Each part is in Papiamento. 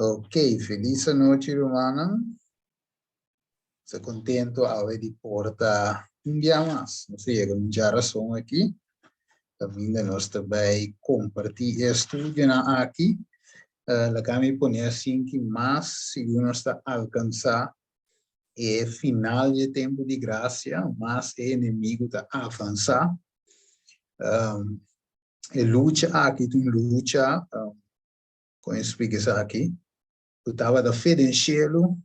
Ok, felis anochi rumannan. Ta contento awe di por ta un bia mas. Nos a yega un djarason aki, kaminda nos ta bai comparti e estudionan aki. Laga mi pone asin ki mas segun nos ta alcansa e final di e tempo di gracia, mas e enemigo ta avansa. E lucha aki ta un lucha, kon e splika esaki, ku tabata fe den shelu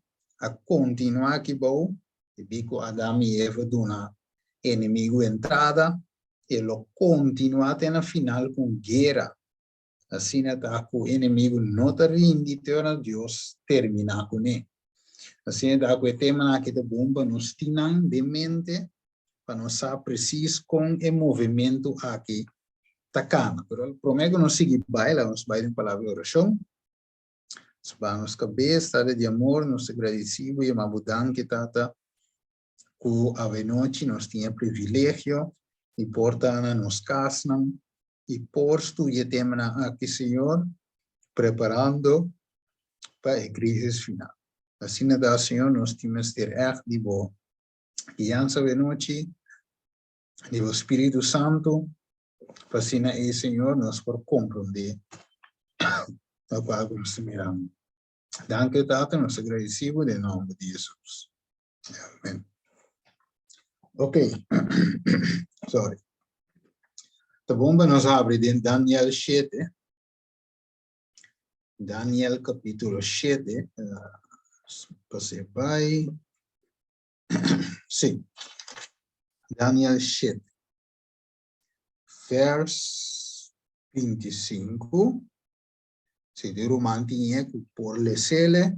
a kontinuá aki bou, debí ku Adam i Eva duna e enemigu entrada, e lo kontinuá te na final ku un guera. Asina ta ku e enemigu no ta rindi te ora Dios terminá kuné. Asina ta ku e temanan aki ta bon pa nos tin nan den mente pa nos sa presis kon e movementu aki ta kana. Pero promé ku nos sigui bai, laga nos bai den un palabra di orashon. Nos baha nos kabes, Tata di amor, nos ta gradisí bo i yama bo danki, Tata, ku awenochi nos tin e privilegio di por ta na nos kasnan i por studia e temanan aki, Señor, preparando pa e krisis final. Asina ta, Señor, nos tin mester ègt di bo guiansa awenochi, di bo Spiritu Santu, pa asina ei, Señor, nos por komprondé lokual ku nos ta mirando. Danki, Tata, nos ta gradisí bo den nòmber di Hesus. Amen. Ok, sorry. Ta bon pa nos habri den Daniel 7. Daniel capítulo 7. Uh, pasé bai. Sí. Daniel 7. Vers 25. Si di ruman tin ku por lesele.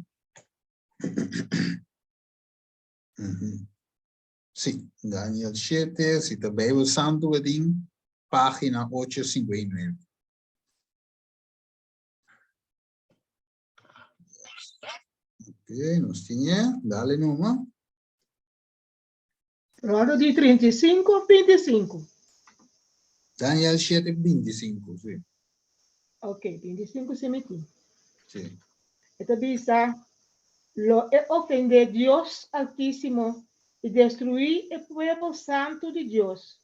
Sí, Daniel 7, si ta Bijbel Santu wedin, página 859. Ok, nos tin dale numa. Rodo di 35, 25. Daniel 7, 25, sí. Ok, 25 si mi tin. Sí. E ta bisa, Lo e ofendé Dios Altísimo i destruí e pueblo santu di Dios.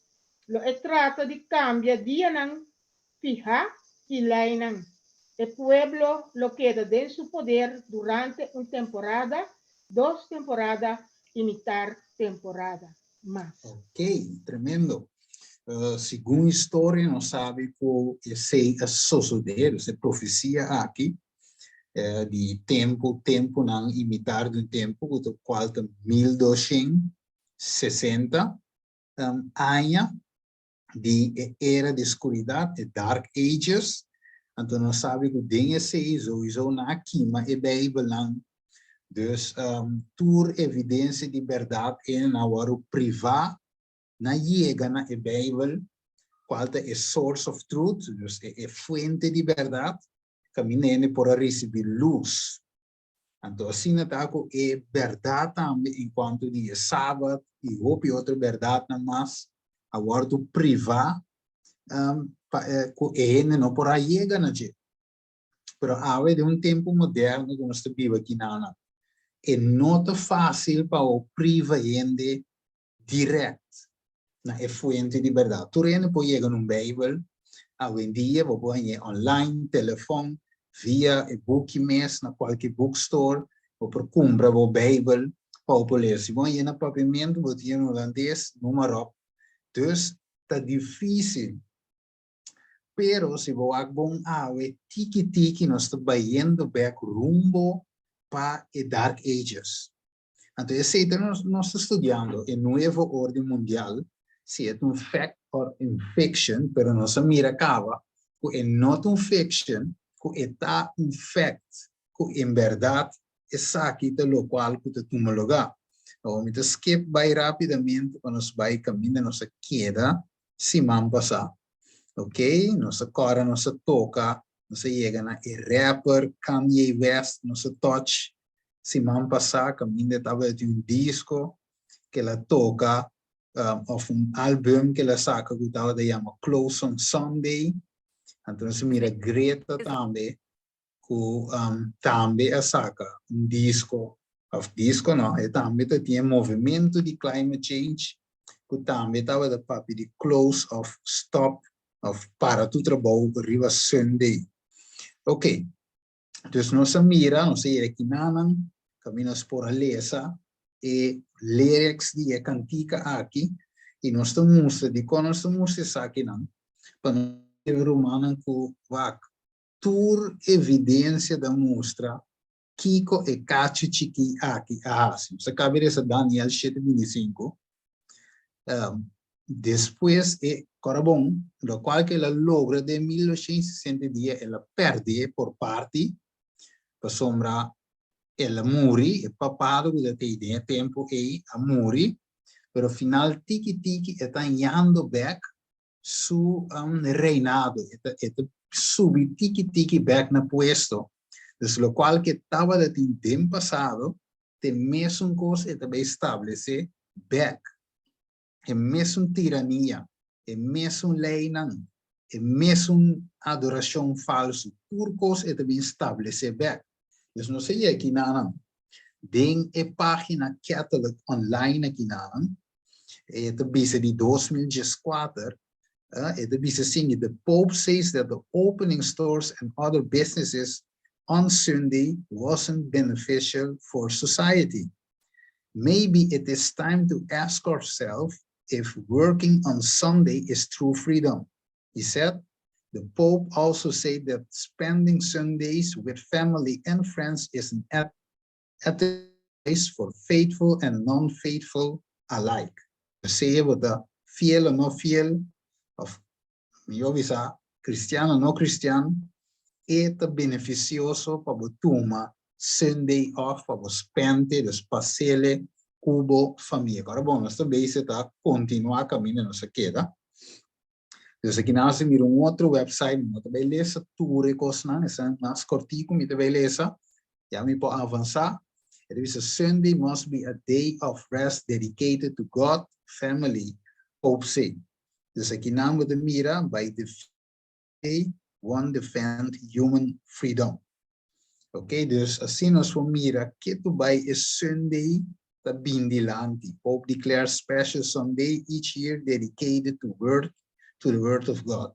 Lo e trata di kambia dianan fihá i leinan. E pueblo lo keda den su poder durante un temporada, dos temporada i mitar temporada mas. Ok, tremendo. Segun historia nos sabi ku esei a sosodé, dus e profesia aki di tempu, tempunan i mitar di un tempu, ku ta kual ta 1260 aña di e era di skuridat, e Dark Ages, anto nos sabi ku den esei souiso nan a kima e Beibelnan, dus tur evidensia di bèrdat e nan a wòrdu privá na yega na e Beibel, kual ta e source of truth, dus e fuente di bèrdat, kaminda hende por a risibí lus. Anto asina ta ku e bèrdat tambe en kuantu di e Sabat i hopi otro bèrdatnan mas a wòrdu privá pa ku e hende no por a yega na dje. Pero awe den un tempu moderno ku nos ta biba kinanan, e no ta fásil pa bo priva hende direct na e fuente di berdad. Tur hende por yega na un Bijbel awendia, bo por hañ'é online, telefon, via e buki mes na cualke bookstore, bo por cumpra bo Bijbel pa bo por lesa. Si bo hañ'é na papiamento, bo tin na holandes, noem maar op. Dus ta dificil. Pero si bo wak bon awe, tiki tiki nos ta bayendo bek rumbo pa e Dark Ages. Anto esei ta nos nos ta studiando, e nuevo orden mundial, si e ta un fact or un fiction, pero nos a mira caba cu e no ta un fiction, cu e ta un fact, cu en berdad esaki ta locual cu ta tuma lugar. Awor mi ta skip bay rapidamente pa nos bay caminda nos a keda siman pasa. Ok, nos a cora, nos a toca, nos a yega na e rapper Kanye West, nos a touch siman pasá kaminda e tabata tin un disko ku el a toka òf un album ku el a saka ku tabata yama Close on Sunday. Anto nos a mira Greta tambe. ku tambe a saka un disko, òf disko no, e tambe ta tin e movementu di climate change ku tambe tabata papia di close òf stop òf para tur trabou riba Sunday. Ok, dus nos a mira, nos a yega kinanan, kaminda nos por a lesa e lyrics di e kantika aki i nos ta mustra dikon nos ta mustra esakinan pa nos rumannan ku wak tur evidensia ta mustra kiko e kachu chikí aki a hasi. Nos a kaba di lesa Daniel shete 25. Despues e kora bon, lokual ku el a logra den 1860 dia el a pèrdè por parti, pasobra el a muri, e papado ku ta tei den e tempu ei a muri, pero final tiki tiki e ta yando bèk su reinado, e ta e ta subi tiki tiki bèk na puesto. Dus lokual ku e tabata tin den pasado, te mesun kos e ta bai stablesé bèk. E mesun tirania, e mesun leinan, e mesun adorashon falsu, tur kos e ta bin stablesé bèk. Dus nos a yega kinanan den e página Catholic Online akinanan, e ta bisa di 2014, e ta bisa sigui, The Pope says that the opening stores and other businesses on Sunday wasn't beneficial for society. Maybe it is time to ask ourselves if working on Sunday is true freedom. He said, the Pope also said that spending Sundays with family and friends is an ethics for faithful and non-faithful alike. Sea bo ta fiel o no fiel, of mihó bisa kristian o no kristian, e ta benefisioso pa bo tuma Sunday off pa bo spende, dus pas'ele ku bo famia. Ora bon, nos ta bezig ta kontinuá kaminda nos a keda. Dus aki nan nos mira un otro website, mi no ta bai lesa tur e kosnan, esnan mas kòrtiku mi ta bai lesa, ya mi por avansá. E ta bisa, Sunday must be a day of rest dedicated to God, family, Pope say. Dus aki nan bo ta mira by the day one defend human freedom. Ok, dus asina nos por mira ketu bai e Sunday ta bin dilanti. Pope declares special Sunday each year dedicated to word to the word of God.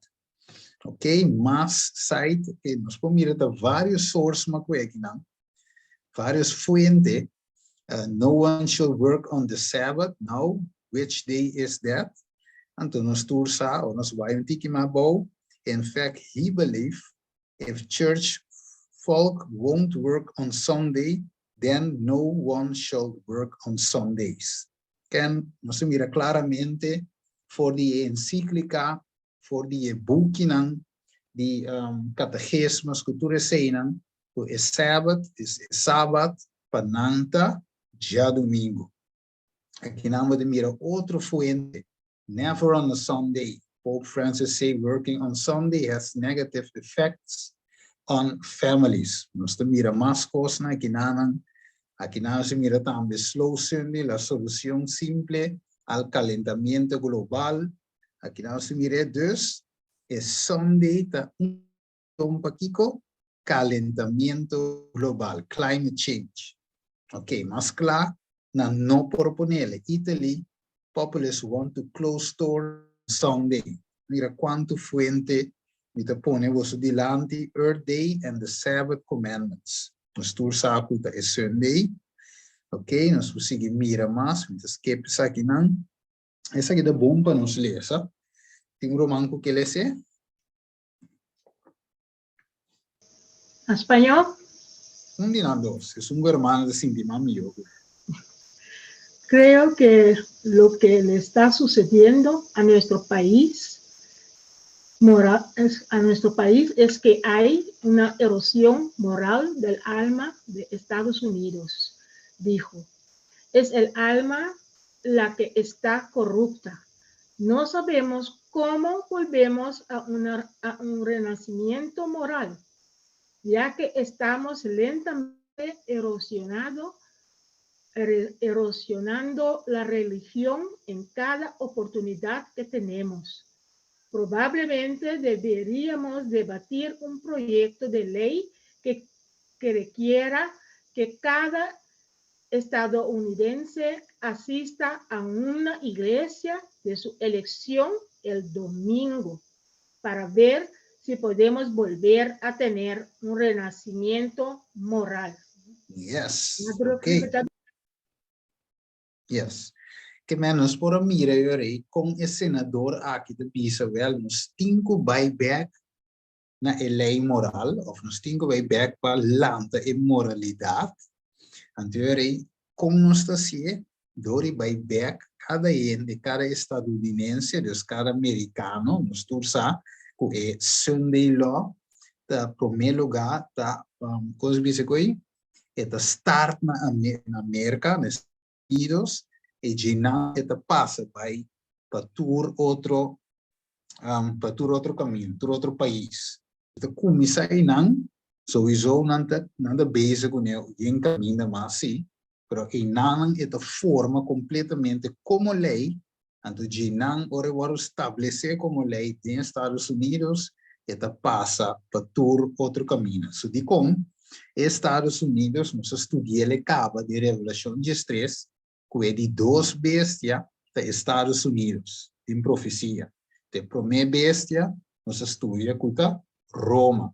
Ok, mas site, ok, nos por mira ta varios source makué akinan, varios fuente. No one shall work on the Sabbath. Now, which day is that? Anto nos tur sa, o nos bai un tiki mas abou. In fact, he believe if church folk won't work on Sunday, then no one shall work on Sundays. Ken nos a mira klaramente for di e ensiklika, for di e bukinan di kategismus ku tur eseinan, ku e Sabbath is e Sabat pa nan ta djadumingu. Akinan bo ta mira otro fuente, Never on a Sunday, Pope Francis say working on Sunday has negative effects on families. Nos ta mira mas kosnan akinanan. Akinan nos ta mira tambe Slow Sunday, la solucion simple al calentamiento global. Akinan nos ta mira dus e Sunday ta un pakiko calentamiento global, climate change. Ok, mas kla nan no por ponele. Italy populace want to close store Sunday. Mira kuantu fuente mi ta pone boso dilanti. Earth Day and the Sabbath Commandments. Nos tur sa ku ta e Sunday. Ok, nos por sigui mira mas. Mi ta skip esakinan. Esaki ta bon pa nos lesa. Tin un ruman ku ke lese? Na spañol? Un di nan dos. Esun ku hermano ta sinti mas mihó ku. Creo que lo que le está sucediendo a nuestro país moral, a nuestro país es que hay una erosión moral del alma de Estados Unidos, dijo. Es el alma la que está corrupta. No sabemos cómo volvemos a un renacimiento moral, ya que estamos lentamente erosionando la religión en cada oportunidad que tenemos. Probablemente deberíamos debatir un proyecto de ley que, que requiera que cada estadounidense asista a una iglesia de su elección el domingo para ver si podemos volver a tener un renacimiento moral. Yes. Ok. Yes. Ke men nos por a mira ei kon e senador aki ta bisa wel nos tin ku bai bèk na e lei moral òf nos tin ku bai bèk pa lanta e moralidat. Anto ei kon nos ta hasié? Dor di bai bèk kada hende, kada estadounidense, dus kada merikano, nos tur sa ku e Sunday law ta promé lugá ta kon se bisa ku ei? E ta start na na Merka, na Unidos, e djinan e ta pasa bai pa tur otro pa tur otro kaminda, tur otro pais. E ta kuminsá einan, souiso nan ta nan ta bezig kuné yen kaminda mas sí, pero einan e ta forma kompletamente komo lei, anto djinan ora e wòrdu stablesé komo lei den Estados Unidos e ta pasa pa tur otro kaminda. So dikon e Estados Unidos nos a studi'el e kaba den Revelashon diestres ku e di dos bestia ta Estados Unidos den profesia. Ta e promé bestia nos a studia ku ta Roma.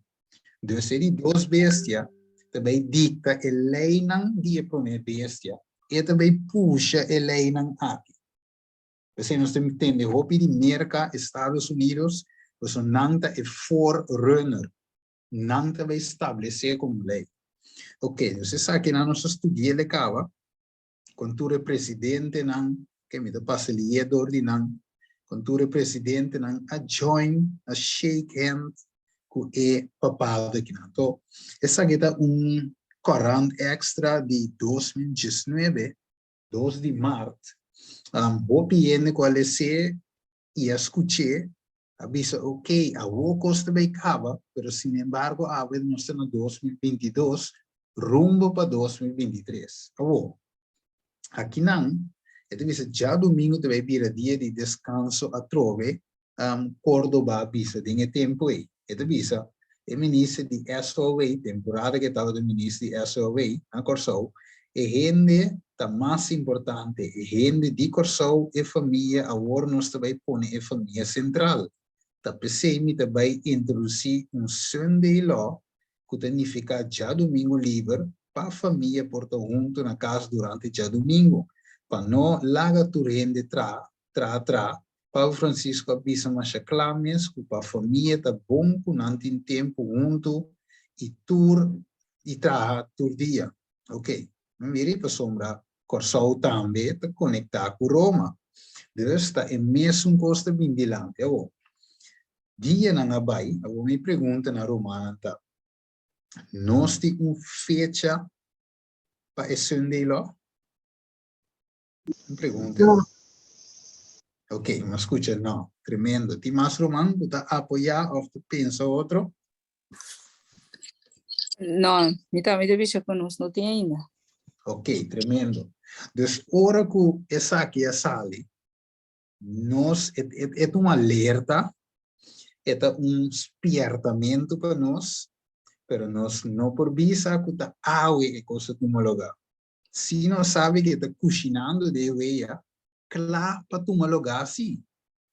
Dus e di dos bestia ta bai dikta e leinan di e promé bestia. E ta bai pusha e leinan aki. P'esei nos ta tende hopi di Merka, Estados Unidos, pasobra nan ta e forerunner. Nan ta bai stablesé komo lei. Oke, dus esakinan nos a studi'el e kaba. Kon tur e presidentenan, ke mi ta pasa lié dor di nan, kon tur e presidentenan a join, a shake hand ku e papado akinan. Anto, esaki ta un korant extra di 2019, 2 di mart. Hopi hende ku a les'é i a skuch'é a bisa, ok, awor kos ta bai kaba, pero sinembargo awe nos ta na 2022, rumbo pa 2023. Awor, akinan e ta bisa djadumingu ta bai bira dia di deskanso atrobe, Cordoba a bisa den e tempu ei. E ta bisa, e minister di SOW, temporada ku e tabata minister di SOW na Kòrsou, e hende ta mas importante, e hende di Kòrsou, e famia, awor nos ta bai pone e famia sentral. Ta p'esei mi ta bai introdusí un Sunday Law ku ta nifiká djadumingu liber pa famia por ta huntu na kas durante djadumingu, pa no laga tur hende traha, traha traha. Papa Francisco a bisa masha kla mes ku pa famia ta bon ku nan tin tempu huntu i tur i traha tur dia. Ok, mi mira i pasobra Kòrsou tambe ta konektá ku Roma. Dus ta e mesun kos ta bin dilanti awor. Dianan a bai, awor mi pregunta na rumannan ta, nos tin un fecha pa e Sunday Law? Un pregunta. No. Ok, mi a skucha no. Tremendo. Tin mas ruman ku ta apoyá òf ta pensa otro? No, mi tambe ta bisa ku nos no tin ainda. Ok, tremendo. Dus ora ku esaki a sali, nos, e, e, e ta un alerta, e ta un spiertamentu pa nos, pero nos no por bisa ku ta awe e kos a tuma lugá. Si nos sabi ku e ta kushinando den e wea, kla pa tuma lugá si.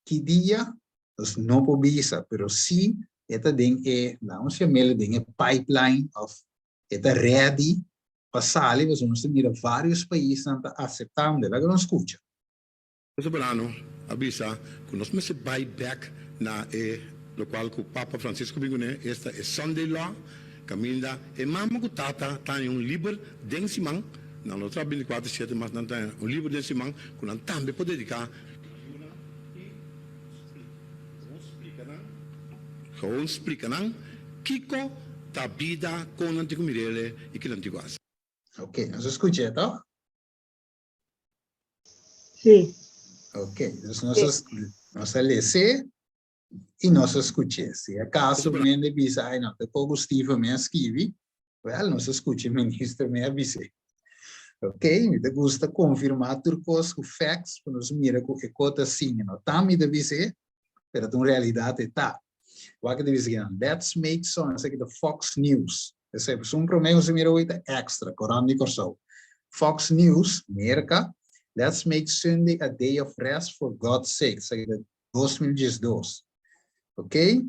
Ki dia? Nos no por bisa, pero si e ta den e, laga nos yam'el den e pipeline of e ta ready pa sali, pasobra nos ta mira varios paisnan ta aceptando. Laga nos scucha. Soberano a bisa ku nos mester bai bek na e lokual ku Papa Francisco bin kuné, esta e Sunday Law, kaminda e mama ku tata ta haña un liber den siman, nan no traha bintikuater shete mas nan ta haña un liber den siman ku nan tambe por dediká na yuna i splika, gewoon splika nan kiko ta bida, kon nan tin ku mir'el i ki nan tin ku hasi. Ok, nos a skuch'é tòg? Sí. Ok, dus nos a, nos a les'é i nos a skuch'é. Si acaso un hende bisa, ai no, ta poko Steven mi a skibi, wel, nos a skucha e minister mi a bis'é. Ok, mi ta gusta konfirmá tur kos ku facts pa nos mira ku e kos ta asina. No ta mi ta bis'é, pero ta un realidat e ta. Wak e ta bisa kinan, let's make some, esaki ta Fox News. Esei esun promé ku nos a mira awor ta Extra, korant di Kòrsou. Fox News, Merka, Let's make Sunday a day of rest for God's sake, esaki ta 2012. Ok?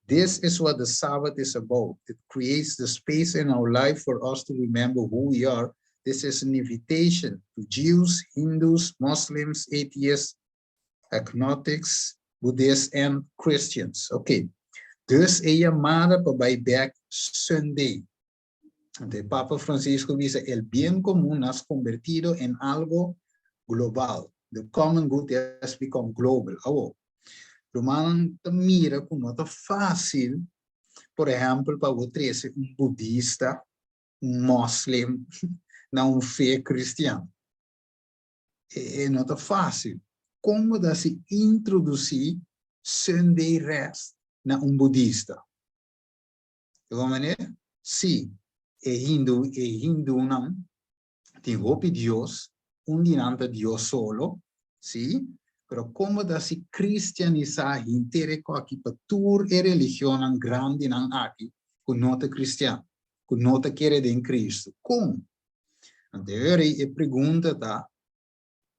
This is what the Sabbath is about. It creates the space in our life for us to remember who we are. This is an invitation to Jews, Hindus, Muslims, atheists, agnostics, Buddhists and Christians. Ok. Dus e yamada pa bai bek Sunday. Anto Papa Francisco bisa el bien común has convertido en algo global. The common good has become global. Awo, rumannan ta mira ku no ta fácil, por ehèmpel, pa bo trese un budista, un moslim na un fe kristian. E no ta fácil. Kon bo ta hasi introdusí Sunday rest na un budista? Di bon manera? Sí, e hindu, e hindunan tin hopi dios, un di nan ta Dios solo, sí, pero kon bo ta hasi kristianisá henter e koki pa tur e religionnan grandinan aki ku no ta kristian, ku no ta kere den Kristu? Kon? Anto e ora ei e pregunta ta,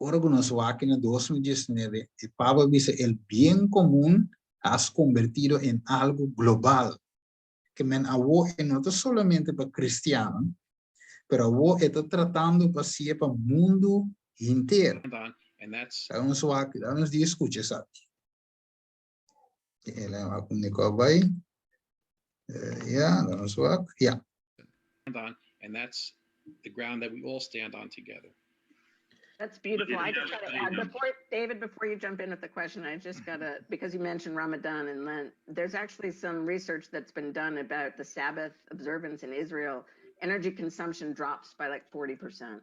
Ora ku nos wak na 2019, e Papa bisa el bien komun has konbertido en algo global. Ke men awo e no ta solamente pa kristiannan, pero awo e ta tratando pa si'e pa mundu hinter. Laga nos wak, laga nos di skucha esaki. El a wak unda ku a bai. Ya, laga nos wak. Ya. And that's the ground that we all stand on together. That's beautiful. I just gotta add before David, before you jump in with the question, I just gotta because you mentioned Ramadan and Lent. There's actually some research that's been done about the Sabbath observance in Israel. Energy consumption drops by like 40%.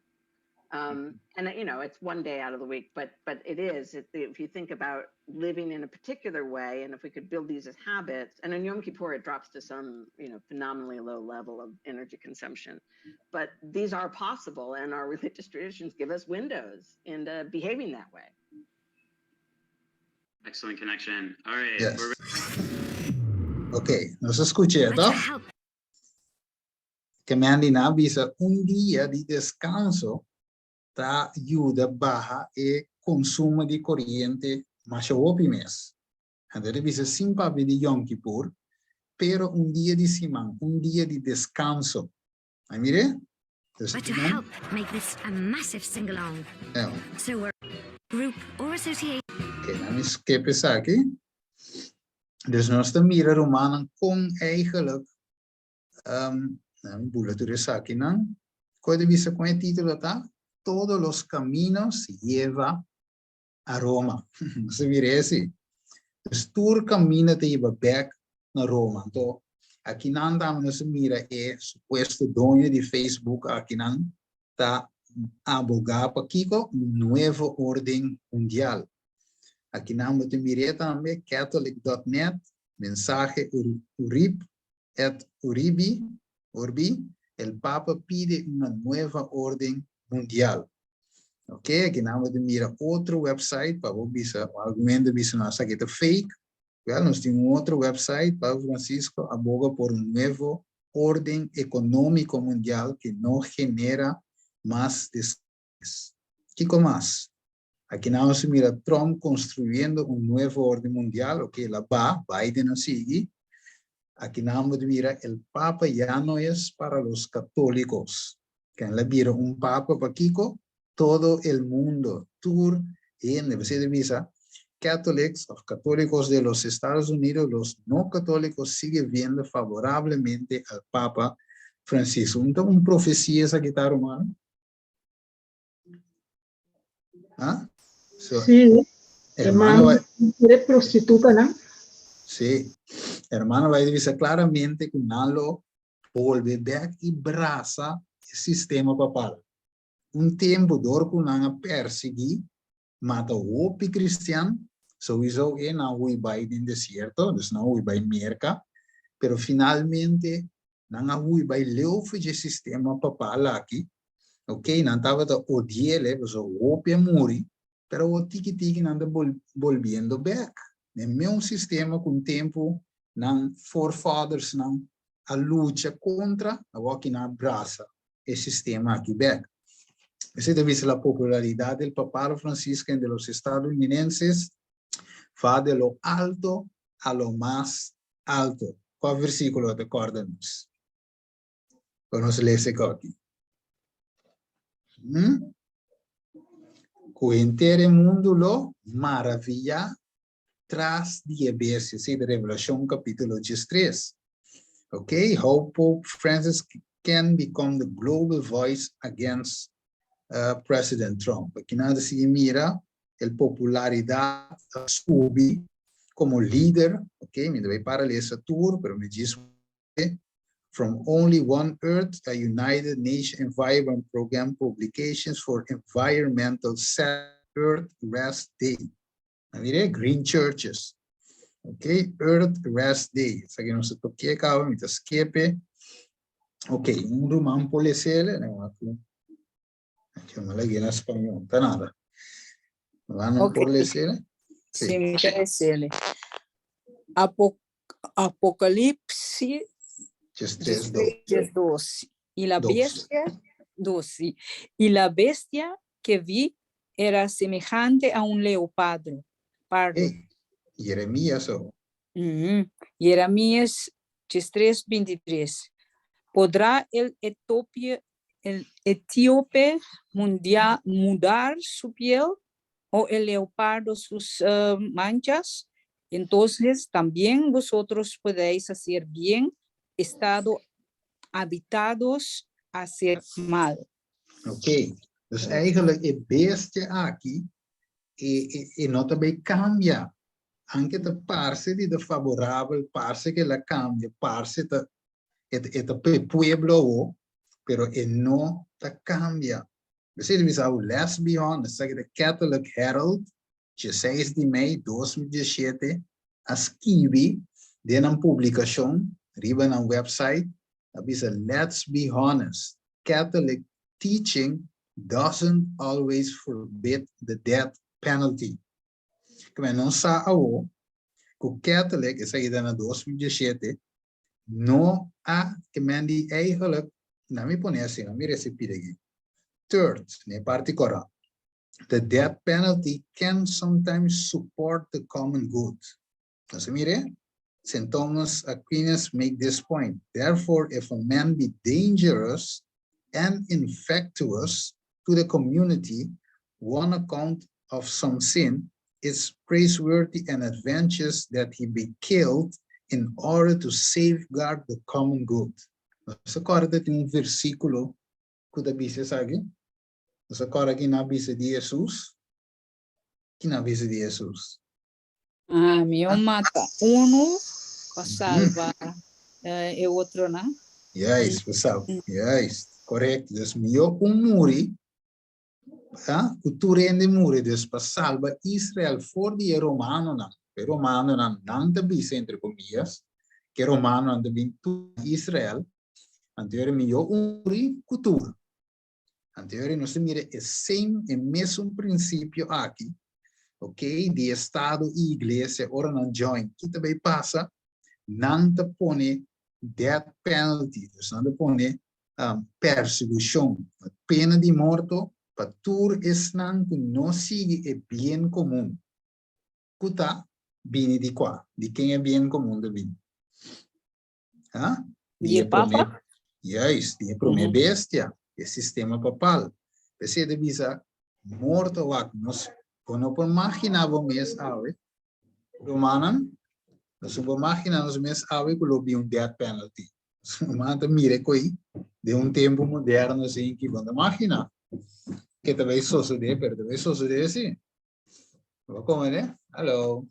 And it's one day out of the week, but it is. If you think about living in a particular way, and if we could build these as habits, and in Yom Kippur it drops to some phenomenally low level of energy consumption. But these are possible, and our religious traditions give us windows into behaving that way. Excellent connection. All right. Yes. Ok, nos a skuch'é, toch? Ke men di nan bisa un dia di deskanso ta yuda baha e konsumo di koriente masha hopi mes. Anto ta bisa sin papia di Yom Kippur, pero un dia di siman, un dia di deskanso. Ai mir'é? Dus But to help make this a massive sing-along. So we're group or association. Ok, nan mi skip esaki. Dus nos ta mira rumannan kon eigenlijk Um, bula tur esakinan. Koe ta bisa kon e título ta? Todos los caminos lleva a Roma. Nos a mira esi. Dus tur camino ta hiba bek na Roma. Anto, akinan tambe nos a mira e supuesto doño di Facebook akinan ta abogá pa kiko? Un nuevo orden mundial. Akinan bo ta mir'é tambe, catholic.net, mensahe Urib et Uribi, Urbi, el Papa pide una nueva orden mundial. Ok, akinan bo ta mira otro website pa bo bisa, algun hende bisa no esaki ta fake. Wel, nos tin un otro website, Papa Francisco aboga por un nuevo orden económico mundial que no genera mas desastres. Kiko mas? Akinan nos ta mira Trump construyendo un nuevo orden mundial, ok, el a ba, Biden a sigui. Akinan bo ta mira el Papa ya no es para los católicos. Ken el a bira un Papa pa kiko? Todo el mundo, tur hende. P'esei ta bisa, Catholics of católicos de los Estados Unidos, los no católicos sigue viendo favorablemente al Papa Francisco. Un ta un profecia esaki ta, ruman? Ah? So, sí, hermano, de prostituta, ¿no? Sí, hermano, vai bisa claramente que nan lo volve back y brasa e sistema papal. Un tempo door ku nan a persigui, mata hopi cristian, sowieso e nan hui bai den desierto, dus nan hui bai Merca, pero finalmente nan a hui bai leu for dje sistema papal aki, Ok, nan tabata odiele, pasobra hopi a muri, pero awor tiki tiki nan ta bolbiendo bek. Den meun sistema ku un tempu nan forefathersnan a lucha kontra, awor aki nan a brasa e sistema aki bek. Esei ta bisa la popularidad del papado Francisco entre los estadounidenses va de lo alto a lo mas alto. Kua versíkulo ta kòrda nos? Ku nos lesa e koki. Hmm? Ku henter e mundu lo maraviyá tras di e bestia. Esei ta Revelashon kapítulo 13. Ok, how Pope Francis can become the global voice against President Trump. Aki nan ta sigui mira el popularidad a subi como lider. Ok, mi ta bai para lesa tur, pero mi djis From only one earth, a United Nation Environment Program publications for environmental Earth Rest Day. Mire, Green Churches. Ok, Earth Rest Day. Esaki nos a tokia kaba, mi ta skepe. Ok, un ruman por lesele. Yo me la na español, ta nada. Ruman Ok. por lesele? Sí, mi ta lesele. Apocalipsis 13, 2. 10, 12. Y la 12. bestia, 12. Y la bestia que vi era semejante a un leopardo. Pardo. Hey, Jeremías, oh. Jeremías 3, 23. ¿Podrá el etíope mudar su piel o el leopardo sus manchas? Entonces también vosotros podéis hacer bien, estado habitados a hacer mal. Ok. Dus eigenlijk e bestia aki e no ta bai kambia. Aunke ta parse di ta favorabel, parse ku el a kambia, parse ta e ta pa e pueblo awo, pero e no ta kambia. P'esei ta bisa awo, let's be honest, esaki ta Catholic Herald, 16 di mei 2017, a skibi den nan publikashon riba nan website, a bisa let's be honest, Catholic teaching doesn't always forbid the death penalty. Kome nos sa awo ku Catholic, esaki ta na 2017, no a ke men di eigenlijk, na mi pone asina, mi resipit aki. Third, na e parti kòrò, the death penalty can sometimes support the common good. Nos a mira? St. Thomas Aquinas make this point. Therefore, if a man be dangerous and infectious to the community on account of some sin, it's praiseworthy and advantageous that he be killed in order to safeguard the common good. Nos a kòrda tin un versíkulo ku ta bisa esaki? Nos a kòrda ki nan a bisa di Hesus? Ki nan a bisa di Hesus? Ah, mihó mata unu pa salba e otronan. Juist, pa salba. Juist, korekto. Dus mihó un muri, ah, ku tur hende muri. Dus pa salba Israel for di e romanonan. E romanonan, nan ta bisa entre komillas, ku e romanonan ta bin tur Israel. Anto ora mihó un muri ku tur. Anto ora nos ta mira e same, e mesun prinsipio aki, ok, di estado i iglesia ora nan join, ki ta bai pasa? Nan ta pone death penalty, dus nan ta pone persekushon, pena di morto pa tur esnan ku no sigui e bien komun. Ku ta bini di kua? Di ken e bien komun ta bini? Ha? Di e papa? Juist, di e promé bestia, e sistema papal. P'esei ta bisa, morto wak, nos, bo no por maginá bo mes awe, rumannan, nos no por maginá nos mes awe ku lo bin un death penalty. Rumannan ta mira e koi den un tempu moderno asin ki bo no ta maginá ke ta bai sosodé, pero ta bai sosodé si. Bo komprendé? Hallo.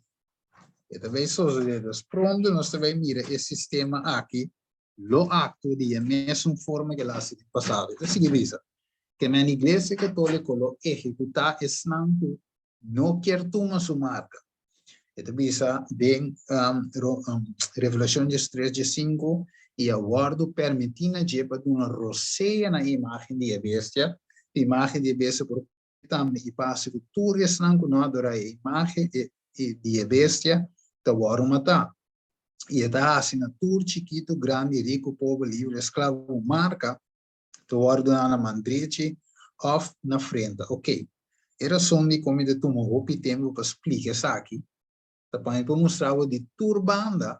E ta bai sosodé. Dus pronto nos ta bai mira e sistema aki lo aktua di e mesun forma ku el a hasi den pasado. E ta sigui bisa, Ke men Iglesia Katóliko lo ehekutá esnan ku no kier tuma su marka. E ta bisa den Revelashon 13 15, I a wòrdu permití na dje pa duna rosea na e imágen di e bestia, e imágen di e bestia por tambe i pasa ku tur esnan ku no adorá e imágen di e bestia ta wòrdu matá. I e ta hasi na tur chikitu, grandi, riku, pober, libre, esklabo, un marka, ta wòrdu duná na man drechi òf na frenta. Oké, e rason dikon mi ta tuma hopi tempu pa splika esaki ta pa mi por mustra bo di tur banda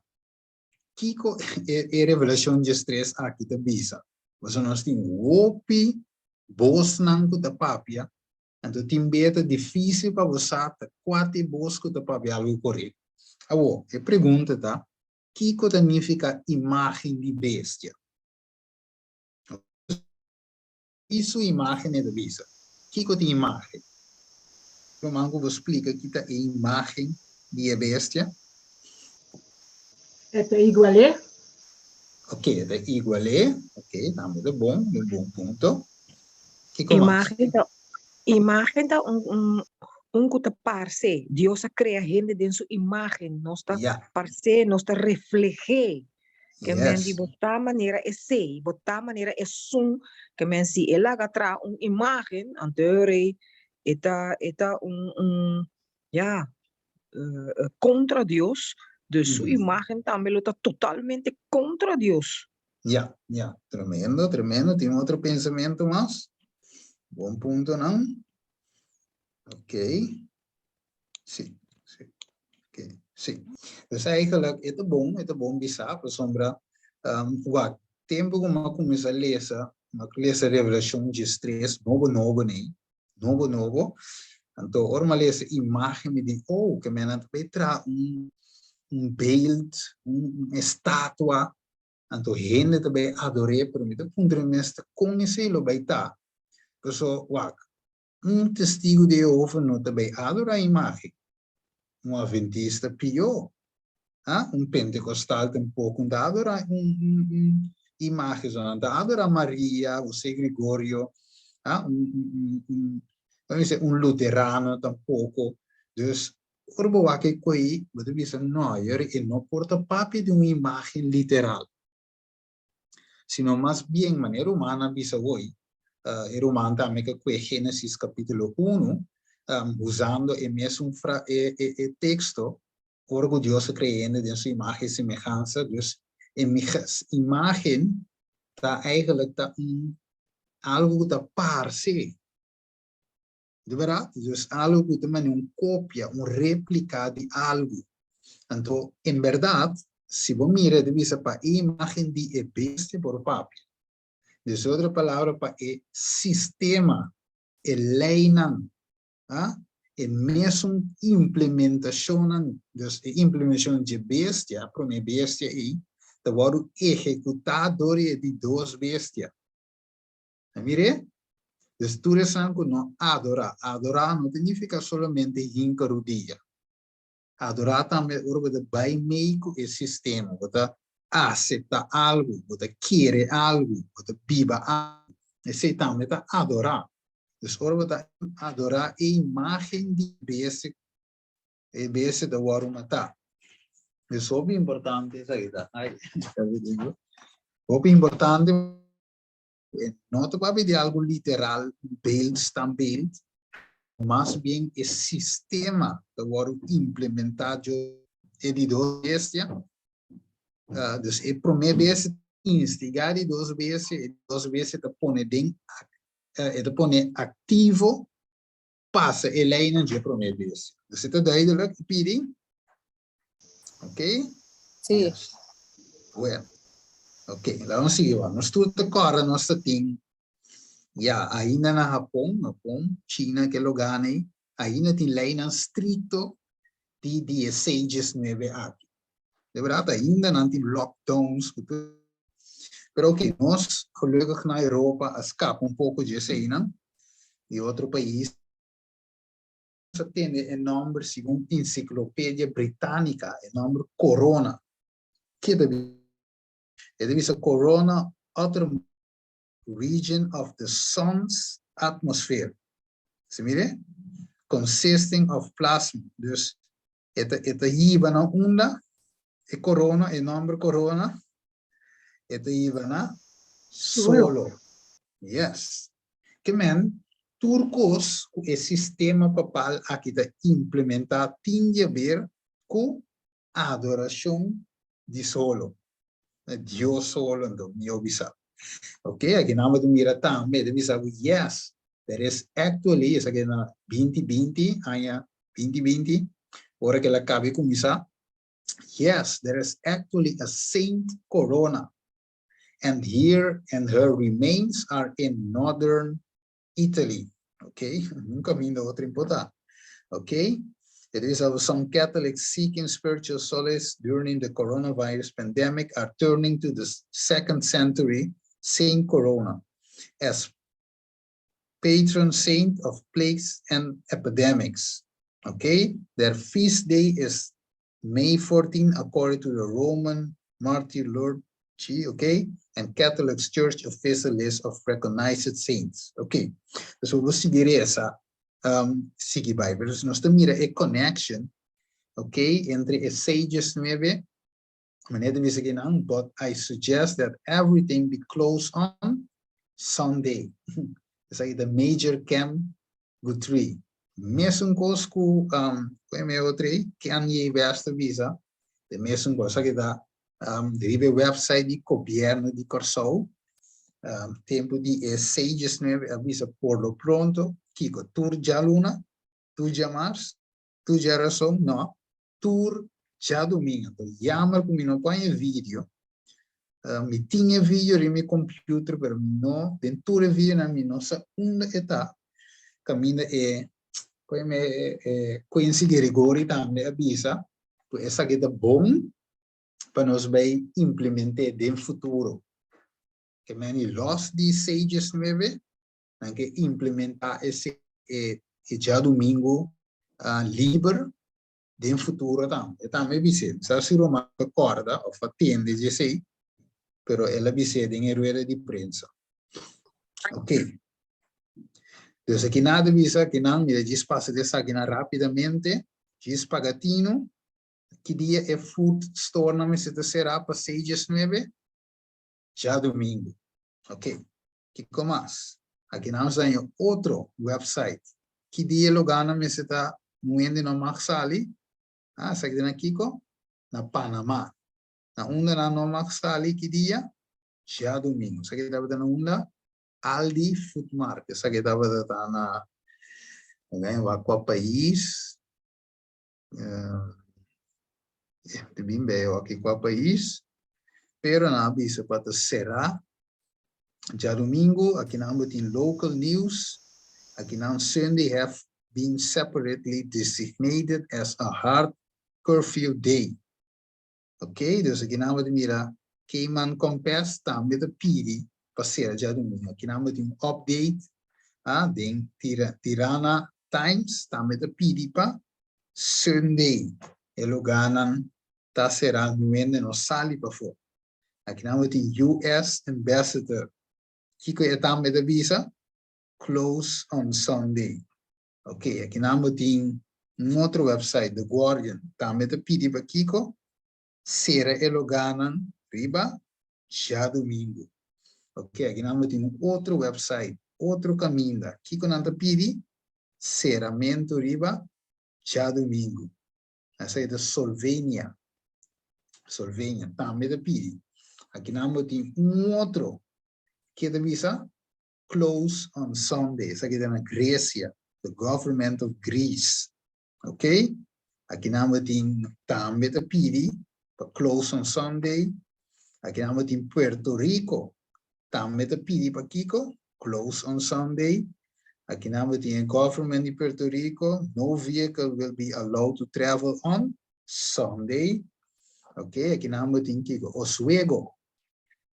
kiko e Revelashon diestres aki ta bisa. Pasobra nos tin hopi bosnan ku ta papia, anto tin bia ta difísil pa bo sa ta kua ta e bos ku ta papia algu korekto. Awor, e pregunta ta, kiko ta nifiká imágen di bestia? I su imágen e ta bisa. Kiko ta imágen? Ruman ku bo splika ki ta e imágen di e bestia? E ta igual'é. Ok, e ta igual'é. Ok, tambe ta bon, un bon punto. Kiko mas? Imágen ta, imágen ta un, un, un ku ta parse. Dios a krea hende den su imágen. Nos ta parse, nos ta refleh'é. Ke men di bo ta manera esei, bo ta manera esun, ke men si e laga traha un imagen, anto e rei e ta e ta un un ya kontra Dios, dus su imagen tambe lo ta totalmente kontra Dios. Ya, ya, tremendo, tremendo. Tin otro pensamentu mas? Bon puntonan. Ok. Sí, sí. Ok, sí. Dus eigenlijk, e ta bon, e ta bon bisa, pasobra, um, wak, tempu ku m'a kuminsá lesa, m'a lesa Revelashon diestres, nobo nobo nei, nobo nobo, anto ora m'a lesa imágen mi di, oh, ke men ta bai traha un, un beeld, un, un estatua, anto hende ta bai ador'é, pero mi ta puntra mi mes ta kon esei lo bai ta? Paso, wak, Un Testigu di Yehova no ta bai adorá imágen. Un atventista pió. Ha? Un pentekostal tampoko no ta adorá un, un, un imágen. So nan ta adorá Maria, José Gregorio, ha? Un, un, un, un, laat me say, un luterano tampoko. Dus, ora bo wak e koe, bo ta bisa, no, yori, e no por ta papia di un imágen literal. sino mas bien manera ruman a bisa hoy, e ruman tambe ke kue Génesis capítulo uno, usando e mesun fra e e e texto, ora ku Dios a krea hende den su imagen i semehansa, dus e imagen ta eigenlijk ta un algu ku ta parse, Di bèrdat, dus algu ku ta manera un kopia, un réplika di algu. Anto, en bèrdat, si bo mira e ta bisa pa e imágen di e bestia por papia. Dus otro palabra pa e sistema, e leinan, a, e mesun implementashonnan, dus e implementashon dje bestia, promé bestia ei, ta wòrdu ehekutá dor di e di dos bestia. Ta mir'é? Dus tur esnan ku no adorá. Adorá no ta nifiká solamente hinka rudia. Adorá tambe ora bo ta bai mei ku e sistema, bo ta aseptá algu, bo ta kere algu, bo ta biba algu. Esei tambe ta adorá. Dus ora bo ta adorá e imágen di bestia, e bestia ta wòrdu matá. Dus hopi importante esaki ta. Ai, hopi importante. E no ta papia di algu literal, un beeld, standbeeld, mas bien e sistema ta wòrdu implementá djo e di dos bestia. Dus e promé bestia ta instigá di dos bestia, e di dos bestia ta pone den, e ta pone aktivo pasa e leinan dje promé bestia. Dus e ta duidelijk, e pidi? Ok? Sí. Yes. Bueno. Ok, laat ons sigui wak. Nos tur ta kòrda nos ta tin, ya, ainda na Hapon, Hapon, China, ke lugar nei, ainda tin leinan strikto di di e 6-19 aki. De bèrdat, ainda nan tin lockdowns ku tur. Pero ok, nos gelukkig na Europa a skapa un poko dje eseinan, di otro pais. a tende e nòmber segun Encyclopedia Britannica, e nòmber corona. Ke ta bisa? E ta bisa corona outermost region of the sun's atmosphere. Si mire? Consisting of plasma. Dus e ta e ta hiba na unda e corona, e nòmber corona? E ta hiba na solo. Yes. Ke men, tur kos ku e sistema papal aki ta implementá tin di haber ku adorashon di solo. Dios solo, anto mihó bisa. Ok, aki nan bo ta mira tambe, ta bisa ku yes, there is actually, esaki na 2020, aña 2020, ora ku el a kaba di kuminsá, yes, there is actually a Saint Corona, and here and her remains are in northern Italy. Ok, nunka minda otro importá. Ok, it is of some Catholics seeking spiritual solace during the coronavirus pandemic are turning to the second century Saint Corona as patron saint of plagues and epidemics. Okay, their feast day is May 14 according to the Roman Martyrology, okay, and Catholic Church official list of recognized saints. Okay, so bo sigui resa, sigui bai. Pero si nos ta mira e connection, okay, entre e sages nuebe, manera ta bisa kinan, but I suggest that everything be closed on Sunday. Esaki ta Major Cam Guthrie. Mesun kos ku ku e me otro ei, Kanye West a bisa, e mesun kos. Esaki ta riba e website di gobièrnu di Kòrsou, tempu di e 6/19 a bisa por lo pronto, kiko, tur djaluna, tur djamars, tur djarason, no, tur djadumingu. Anto jammer ku mi no por haña e video. Mi tin e video riba mi computer, pero mi no, den tur e videonan mi no sa unda e ta. Kaminda e, koe me e Quincy Girigorie tambe a bisa ku esaki ta bon pa nos bai implement'é den futuro. Ke meni los di 6/19 nan ke implementá ese e djadumingu liber den futuro tambe. E tambe bis'é, mi sa si Roman ta kòrda òf a tende dje esei, pero el a bis'é den e rueda di prensa. Ok. Dus aki nan ta bisa, aki nan, mira djis pasa di esakinan rápidamente, djis paga tinu, ki dia e food storenan mester ta será pa 6/19? Djadumingu. Ok. Kiko mas? Aki nan nos ta haña otro website. Ki dia lo gana mester ta un hende no mag sali? Ah, esaki ta na kiko? Na Panama. Na unda nan no mag sali ki dia? Djadumingu. Esaki tabata na unda? Aldi Food Market. Esaki tabata ta na, wak kua pais. Te bin beo aki kua pais, pero nan a bisa pa ta será djadumingu. Aki nan bo tin local news, aki nan Sunday have been separately designated as a hard curfew day. Ok, dus aki nan bo ta mira Cayman Compass tambe ta pidi pa sera djadumingu. Aki nan bo tin un update den Tirana Times tambe ta pidi pa Sunday e lugánan ta será nuende no sali pafó. Aki nan bo tin US Ambassador. Kiko e tambe ta bisa? Close on Sunday. Ok, aki nan bo tin un otro website, The Guardian, tambe ta pidi pa kiko? Sera e lugánan riba djadumingu. Ok, aki nan bo tin un otro website, otro kaminda. Kiko nan ta pidi? Seramentu riba djadumingu. Esei ta Slovenia. Slovenia tambe ta pidi. Aki nan bo tin un otro ke ta bisa close on Sunday. Esaki ta na Grecia, the government of Greece. Ok? Aki nan bo tin tambe ta pidi pa close on Sunday. Aki nan bo tin Puerto Rico tambe ta pidi pa kiko? Close on Sunday. Aki nan bo tin e government di Puerto Rico, no vehicle will be allowed to travel on Sunday. Ok, aki nan bo tin kiko? Oswego.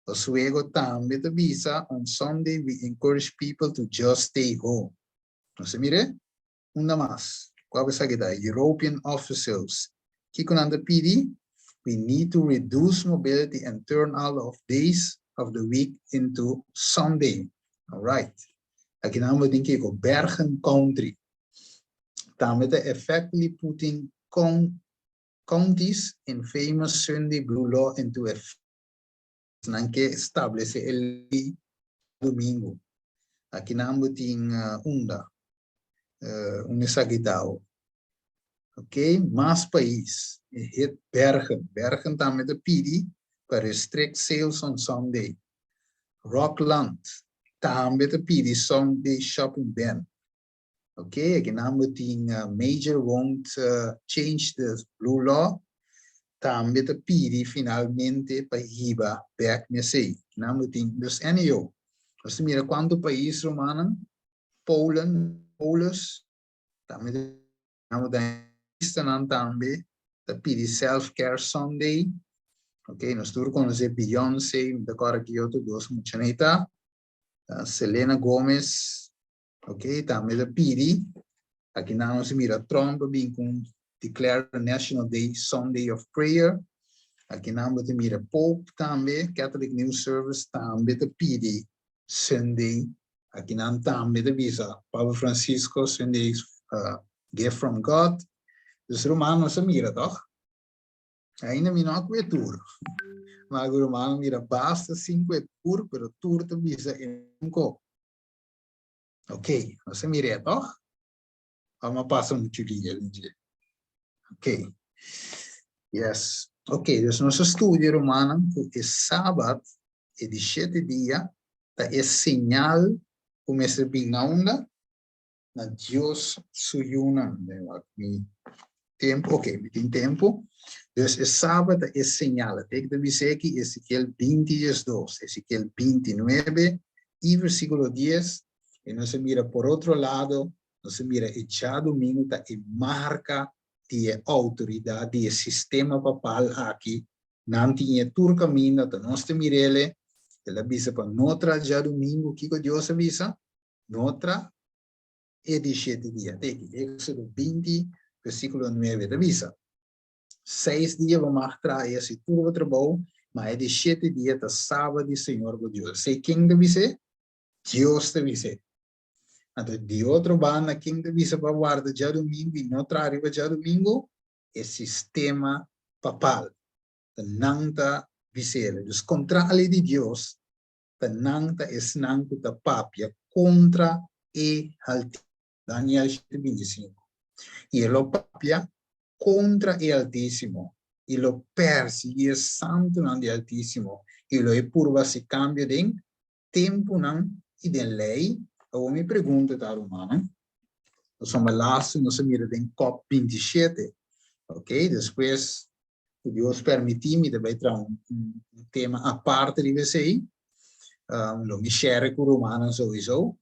Oswego tambe ta bisa, on Sunday we encourage people to just stay home. Nos a mira? Unda mas? Kua bo esaki ta? European officials. Kiko nan ta pidi? We need to reduce mobility and turn all of days of the week into Sunday. All right. Aki nan bo tin kiko? Bergen Country. Tambe ta effectively putting counties infamous Sunday Blue Law into effect. Nan ke establece e ley domingo. Aki nan bo tin unda? Un esaki ta? Ok, mas pais. E hit Bergen. Bergen tambe ta pidi pa restrict sales on Sunday. Rockland tambe ta pidi Sunday shopping ban. Ok, aki nan bo tin Major won't change the blue law. Tambe ta pidi finalmente pa hiba bek mesey. Aki nan bo tin, dus anyhow, nos ta mira cuanto pais rumannan, Poland, Poles, Tambe ta dentistanan tambe ta pidi self care Sunday. Ok, nos tur conoce Beyonce, mi ta corda ki otro dos muchanan ei ta. Selena Gomez, ok, tambe ta pidi. Aki nan nos mira Trump a bin cu declare National Day Sunday of Prayer. Aki nan bo ta mira Pope tambe, Catholic News Service tambe ta pidi Sunday. Aki nan tambe ta bisa Papa Francisco Sunday is a gift from God. Dus ruman nos a mira toch? Ainda mi no a kue tur. Ma ku ruman a mira basta sin kue tur, pero tur ta bisa e ko. Ok, nos a mir'é toch? Vamos a pasa muchu dia den dje. Ok. Yes. Ok, dus nos a studia rumannan ku e Sabat e di shete dia ta e señal ku mester bin na unda? Na Dios su yunan. Den wak mi tempu. Ok, mi tin tempu. Dus e Sabat ta e señal. E tek ta bisa aki Ezekiel 20 diesdos, Ezekiel 29 i versíkulo 10. I nos a mira por otro lado, nos a mira e djadumingu ta e marka di e outoridat di e sistema papal aki. Nan tin e tur kaminda, ta nos ta mir'ele. El a bisa pa no tra djadumingu. Kiko Dios a bisa? No tra e di shete dia. Teki, Éxodo 20, versíkulo 9 ta bisa, Seis dia bo mag traha i hasi tur bo trabou, ma e di shete dia ta Sabat di Señor bo Dios. Esei ken ta bis'é? Dios ta bis'é. Anto di otro banda ken ta bisa pa warda djadumingu i no traha riba djadumingu? E sistema papal. Ta nan ta bis'el. Dus kontrali di Dios, ta nan ta esnan ku ta papia kontra e Altísimo. Daniel shete 25. I e lo papia kontra e Altísimo, i lo pèrsiguí e santunan di Altísimo, i lo e purba hasi kambio den tempunan i den lei. Awor mi pregunta ta, rumannan, pasobra lastu nos a mira den Cop 27, ok, despues ku Dios permití mi ta bai traha un tema aparte riba esei, lo mi share ku rumannan souiso,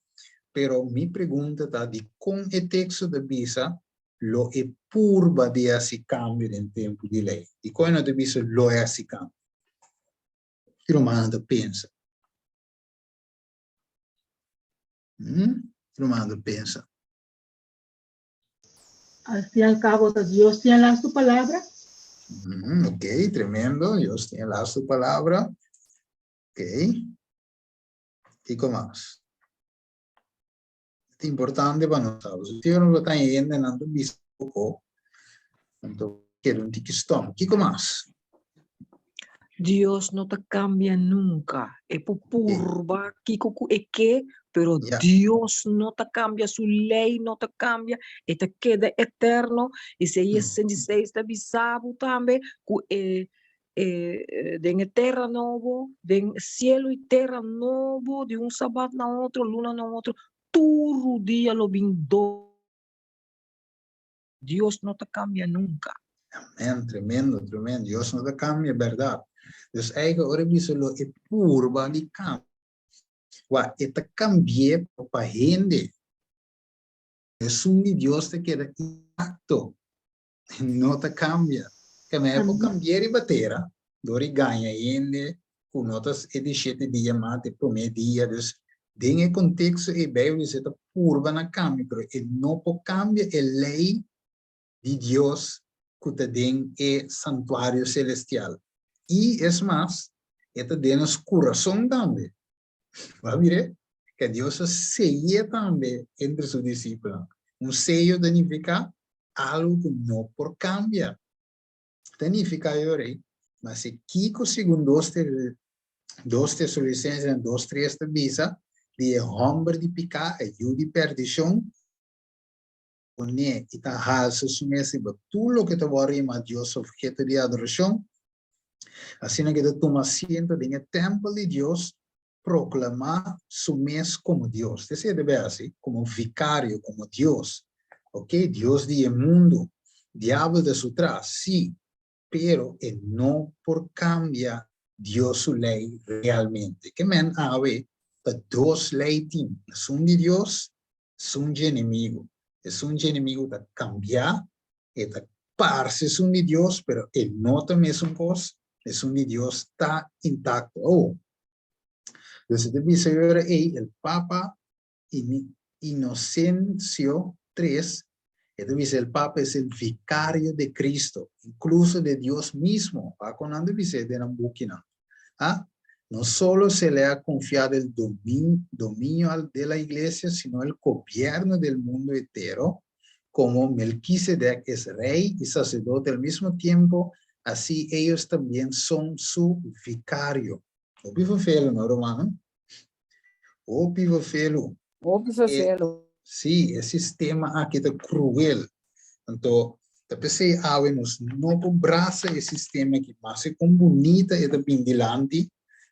pero mi pregunta ta dikon e teksto ta bisa lo e purba di hasi kambio den tempu di lei? Dikon e no ta bisa lo e hasi kambio? Ki rumannan ta pensa? Hmm? Ki rumannan ta pensa? Al fin y al cabo, ta Dios tin e lastu palabra. Ok, tremendo. Dios tin e lastu palabra. Ok. Kiko mas? Ta importante pa nos sabi. Si tio no ta hende nan ta bisa poko, anto keda un tiki stom. Kiko mas? Dios no ta cambia nunca. E por purba kiko cu e ke, pero Dios no ta cambia, su ley no ta cambia, e ta keda eterno. Isaías 66 ta bisa bo tambe cu e e den e tera nobo, den cielo y tera nobo, di un sabat na otro, luna na otro, tur dia lo bin do. Dios no ta cambia nunca. Amen, tremendo, tremendo. Dios no ta cambia, berdad. Dus eigen ora bisa lo e purba di cambia. Wa e ta cambié pa hende. Esun di Dios ta keda intacto. No ta cambia. Ke me por cambia riba tera, dor di gaña hende ku no ta e di shete dia mas e prome dia. Dus den e contexto ei Bijbel dice ta purba na cambia, pero e no por cambia e ley di Dios ku ta den e santuario celestial. I es mas, e ta den nos curason tambe. Bo a mir'é? Ke Dios a sey'é tambe entre su disipelnan. Un seyo ta nifiká algu ku no por kambia. Ta nifiká yo rei, ma si kiko segun dos dos Tesalonicensenan 2:3 ta bisa di e hòmber di piká, e yu di pèrdishon. Pone i ta halsa su mes riba tur loke ta wòrdu yamá Dios obheto di adorashon, asina ku e ta tuma asiento den e tèmpel di Dios, proklamá su mes komo Dios. Esei e debe hasi, komo vikario, komo Dios. Oke, dios di e mundu. Diabel ta su tras, sí, pero e no por kambia Dios su lei realmente. Ke men awe ta dos lei tin, esun di Dios, esun dje enemigu. Esun dje enemigu ta kambiá, e ta parse esun di Dios, pero e no ta mesun kos, esun di Dios ta intakto. Oh! Dus e ta bisa e ora ei, el Papa Inocencio 3, e ta bisa el Papa es el vicario de Cristo, incluso de Dios mismo, pa con nan ta bisa den nan bukinan. Ah, no solo se le ha confiado el dominio de la iglesia, sino el gobierno del mundo entero, como Melquisedec es rey y sacerdote al mismo tiempo, así ellos también son su vicario. Hopi vervelu, no, rumannan? Hopi vervelu. Hopi vervelu. Sí, e sistema aki ta cruel. Anto, ta p'esei awe nos no por brasa e sistema aki, maske kon bunita e ta bin dilanti,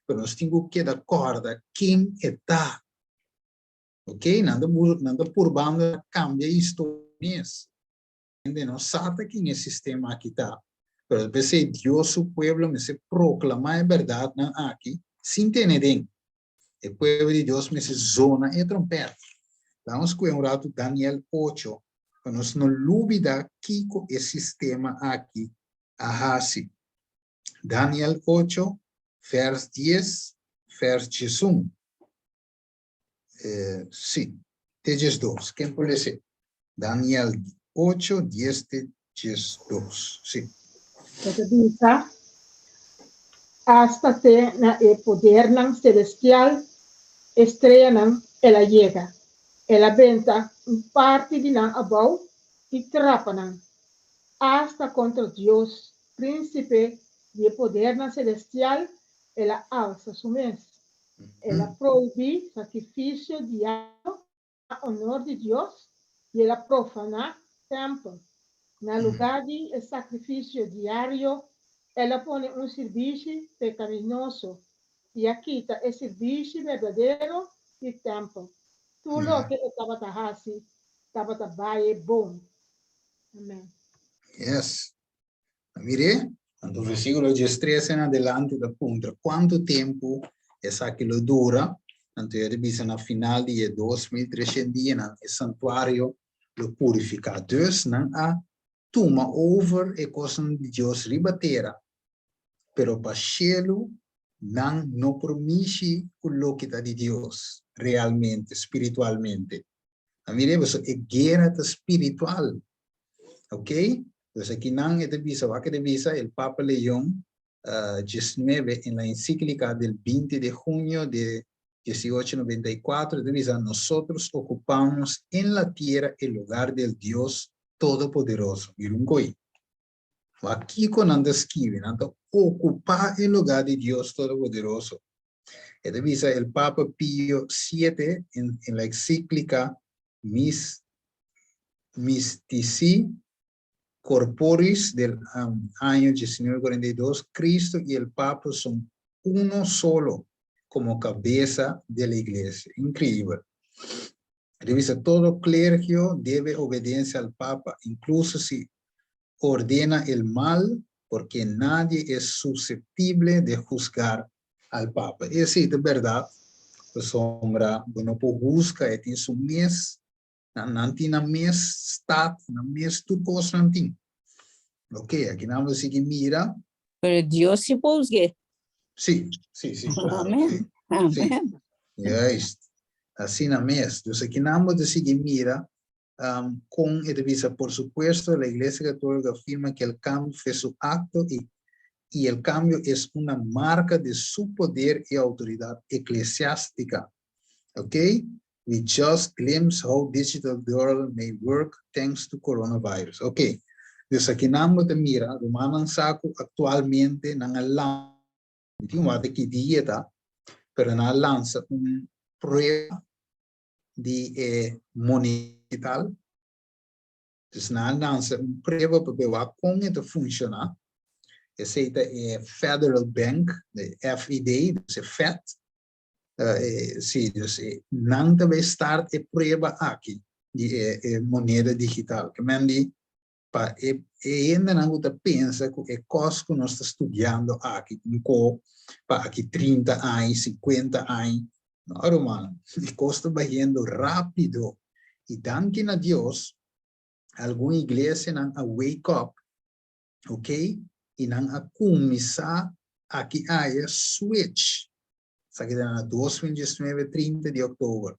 pero nos tin ku keda kòrda ken e ta. Ok, nan ta nan ta purbando na kambia historia mes. Hende no sa ta ken e sistema aki ta, pero p'esei Dios su pueblo mester proklamá e bèrdatnan aki sin tene den. E pueblo di Dios mester zona e trompèt. Laga nos kue un ratu Daniel ocho pa nos no lubida kiko e sistema aki a hasi. Daniel ocho, vèrs dies, vèrs 11. Eh, sí, te 12. Ken por lese? Daniel 8, 10 te 12. Sí. E ta bisa, Asta te na e podernan celestial, e streanan, el a yega. El a benta un parti di nan abou i trapa nan. Asta contra Dios, Principe di e podernan celestial, el a alsa su mes. El a prohibí sakrifisio diario na onor di Dios i el a profaná tèmpel. Na lugá di e sakrifisio diario, el a pone un sirbishi pekaminoso i a kita e sirbishi berdadero di tèmpel. Tur loke e tabata hasi tabata bai bon. Amèn. Yes. A mir'é? Anto versíkulo 13 en adelante ta puntra kuantu tempu esaki lo dura. Anto e ta bisa na final di e 2300 dianan e santuario lo purifiká. Dus nan a tuma over e kosnan di Dios riba tera, pero pa shelu nan no por mishi ku loke ta di Dios realmente, spiritualmente. A mir'é? Pasobra e guera ta spiritual. Ok? Pues aki nan e ta bisa, wak e ta bisa, el Papa Leon 19 en la encíclica del 20 de junio de 1894 e ta bisa, nosotros ocupamos en la tierra el lugar del Dios Todopoderoso. Mira un koi. Wak kiko nan ta skibi, nan ta ocupa e lugar di Dios Todopoderoso. E ta bisa el Papa Pio 7 en, en la encíclica Mis, Mystici Corporis del um, año 1942, Cristo y el Papa son uno solo como cabeza de la iglesia. Increíble. Revisa, todo clergio debe obediencia al Papa, incluso si ordena el mal, porque nadie es susceptible de juzgar al Papa. Esei ta berdad, pasobra bo no por husga, e tin su mes, nan, nan tin nan mes stad, nan mes tur kos nan tin. Ok, aki nan bo sigui mira. Pero Dios sí por husgu'é. Sí, sí, sí, claro. Amén. Sí, sí. Amén. Juist. Asina mes. Dus aki nan bo ta sigui mira um, con e ta bisa, por supuesto, la Iglesia Católica afirma que el cambio fue su acto y, y el cambio es una marca de su poder y autoridad eclesiástica. Ok? We just glimpse how digital world may work thanks to coronavirus. Ok. Dus aki nan bo ta mira, rumannan sa cu actualmente nan a lansa, mi tin wak ki dia ta, pero nan a lansa un prueba di e moneda digital. Dus nan a lansa un prueba pa be wak kon e ta funshoná. Esei ta e Federal Bank, de FED, dus e Fed. Sí, dus nan ta bai start e prueba aki di e moneda digital. Ke men di pa e hendenan ku ta pensa ku e kos ku nos ta studiando aki tin ko pa aki 30 aña, 50 aña. No, rumannan, e kos ta bayendo rápido. I danki na Dios, algun iglesianan a wake up, ok, i nan a kuminsá aki aya switch. Esaki ta na 2019, 30 di òktober.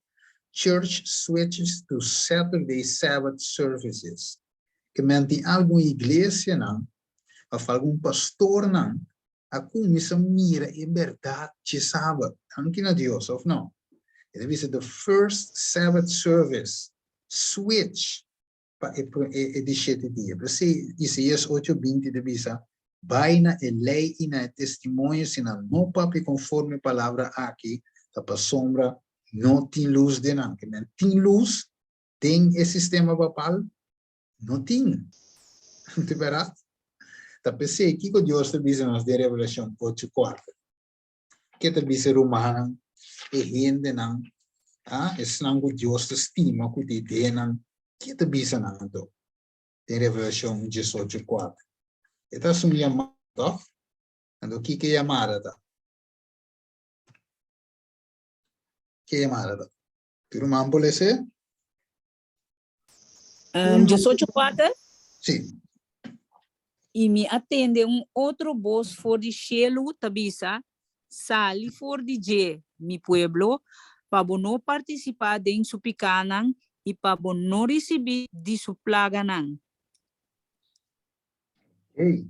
Church switches to Saturday Sabbath services. Ke men tin algun iglesianan òf algun pastornan a kuminsá mira e bèrdat dje Sabat. Danki na Dios, òf no? E ta bisa the first Sabbath service switch pa e e di shete dia. P'esei Isaías ocho 20 ta bisa, Bai na e lei i na e testimonio, si nan no papia konforme e palabra aki, ta pasobra no tin lus den nan. Ke men tin lus den e sistema papal? No tin. Di bèrdat? Ta p'esei kiko Dios ta bisa nos den Revelashon ocho kuater? Ke ta bisa e rumannan, e hendenan, ah, esnan ku Dios ta stima ku ta ideanan, ke ta bisa nan anto? Den Revelashon 18 kuater. E ta hasi un yamada, tòg? Anto kiko e yamada ta? Ke yamada ta? Tur ruman por lese? 18 kuater? Sí. I mi a tende un otro bos for di shelu ta bisa, Sali for di dje, mi pueblo, pa bo no partisipá den su pikánan i pa bo no risibí di su plaganan. Ey,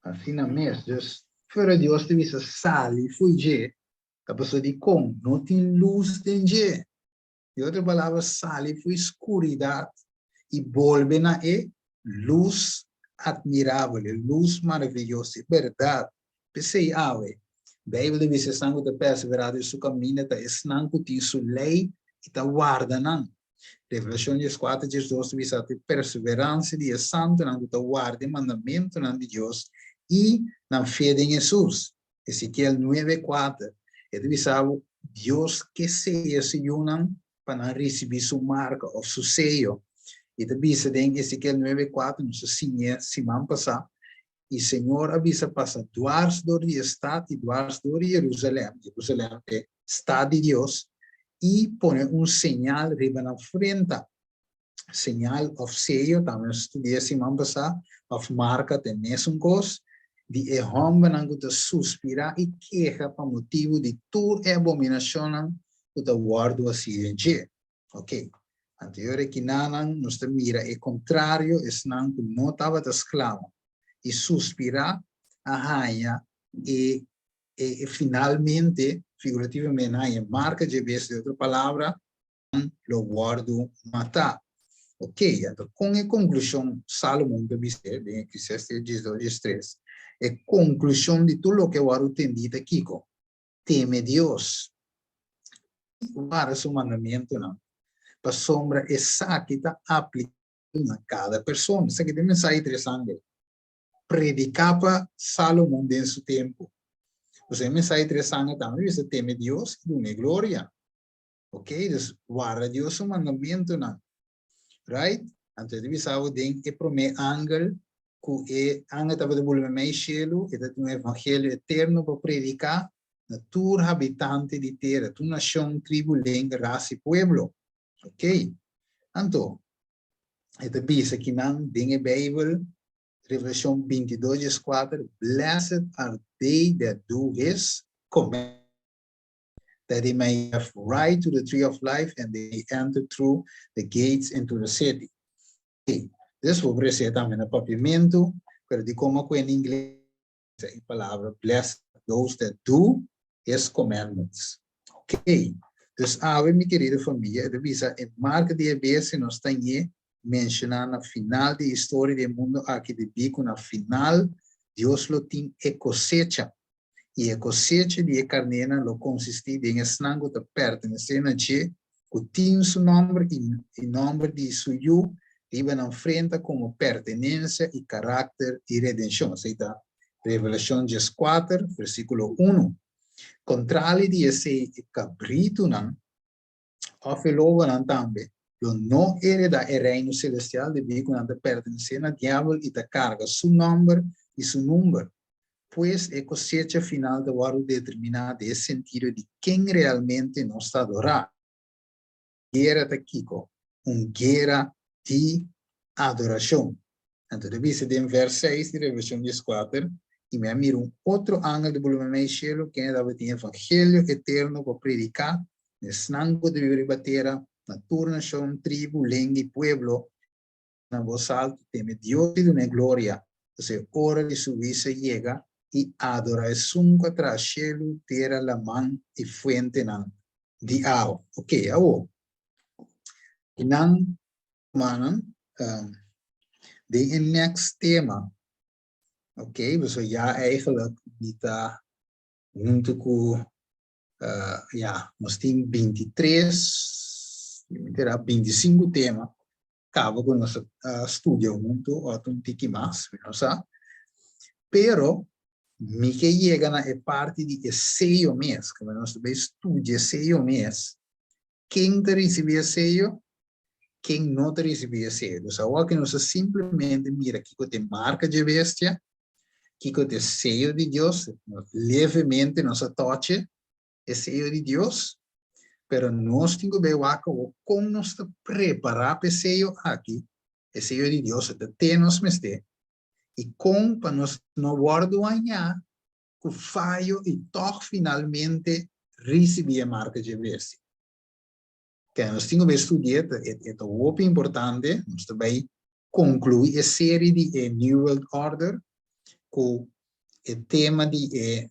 asina mes. Dus, fuera Dios ta bisa sali fo'i dje, ta pasobra dikon no tin lus den dje. Di otro palabra, sali fo'i skuridat i bolbe na e lus atmirabel, e lus maraviyoso, e bèrdat. P'esei awe, Beibel ta bisa esnan ku ta perseverá den su kaminda ta esnan ku tin su lei i ta warda nan. Revelashon 14 12 ta bisa ta e perseveransia di e santunan ku ta warda e mandamentunan di Dios i nan fe den Hesus. Ezekiel 9, 4, e ta bisa bo, Dios ke seya su yunan pa nan risibí su marka òf su seyo. E ta bisa den Ezekiel 9, 4, nos a siñ'é siman pasá, I Señor a bisa pasa dwars dor di e stat i dwars dor di Jerusalèm, Jerusalèm ta e stat di Dios, i pone un señal riba nan frenta. Señal òf seyo, tambe nos studia siman pasá, òf marka ta e mesun kos, di e hòmbernan ku ta suspirá i keha pa motibu di tur e abominashonnan ku ta wòrdu hasí den dje. Oke, anto e ora kinanan nos ta mira e kontrario, esnan ku no tabata sklabo i suspirá a haña e e finalmente, figurativamente, haña e marka dje bes, di otro palabra, lo wòrdu matá. Ok, anto kon e konklushon Salomon ta bis'é den Eklesiastes 12, 13? E konklushon di tur loke a wòrdu tendí ta kiko? Teme Dios i warda su mandamentunan, pasobra esaki ta aplikabel na kada persona. Esaki ta e mensahe interesante prediká pa Salomon den su tempu. Pasobra e mensahe interesante tambe bisa teme Dios i dun'é gloria. Ok, dus warda Dios su mandamentunan. Right? Anto e ta bisa bo den e promé angel ku e angel tabata bula meimei shelu, e ta tin un evangelio eterno pa prediká na tur habitante di tera, tur nashon, tribu, lenga, rasa i pueblo. Ok, anto e ta bisa kinan den e Beibel, Revelashon 22 14, Blessed are they that do his commandments. That they may have right to the tree of life and they may enter through the gates into the city. Okay. Dus bo por esei tambe na papiamentu, pero di como cu en ingles e palabra blessed those that do his commandments. Ok. Dus awe mi querido familia, e ta bisa e marca di e bestia nos ta ñe menciona na final di historia di e mundo aki debí cu na final Dios lo tin e cosecha i e kosecha di e karnénan lo konsistí den esnan ku ta pertenesé na dje, ku tin su nòmber i e nòmber di su Yu Riba nan frenta komo pertenensia i karakter di redenshon. Esei ta Revelashon dieskuater, versíkulo unu. Kontrali di esei, e kabritunan, òf e lobonan tambe, lo no heredá e Reino selestial debí ku nan ta pertenesé na Diabel i ta karga su nòmber i su number. Pues, e kosecha final ta wòrdu determiná den e sentido di ken realmente nos ta adorá. Guera ta kiko? Un guera di adorashon. Anto ta bisa den vers seis di Revelashon dieskuater, I mi a mira un otro angel di bula meimei shelu, kende tabatin evangelio eterno pa prediká na esnan ku ta biba riba tera, na tur nashon, tribu, lenga i pueblo, na bos altu, teme Dios i dun'é gloria, pasobra e ora di su huisio a yega, i adorá esun ku a traha shelu, tera, laman i fuentenan di awa. Oke, awor, nan rumannan, den e next tema, oke, pasobra ya eigenlijk mi ta huntu ku, ya, nos tin bintitres, mi ta bintisinku tema kaba ku nos a studia huntu òf un tiki mas, mi no sa. Pero mi ke yega na e parti di e seyo mes, ku nos ta bai studia e seyo mes, ken ta risibí e seyo, ken no ta risibí e seyo. Dus awor ku nos ta simplemente mira kiko ta e marka dje bestia, kiko ta e seyo di Dios, levemente nos a toch'e, e seyo di Dios, pero nos tin ku bai wak awor kon nos ta prepará pa e seyo aki, e seyo di Dios ta te nos mester, i kon pa nos no wòrdu hañá ku fayo i tòg finalmente risibí e marka dje bestia. Ke nos tin ku bai studi'é, e ta hopi importante, nos ta bai konkluí e seri di e New World Order ku e tema di e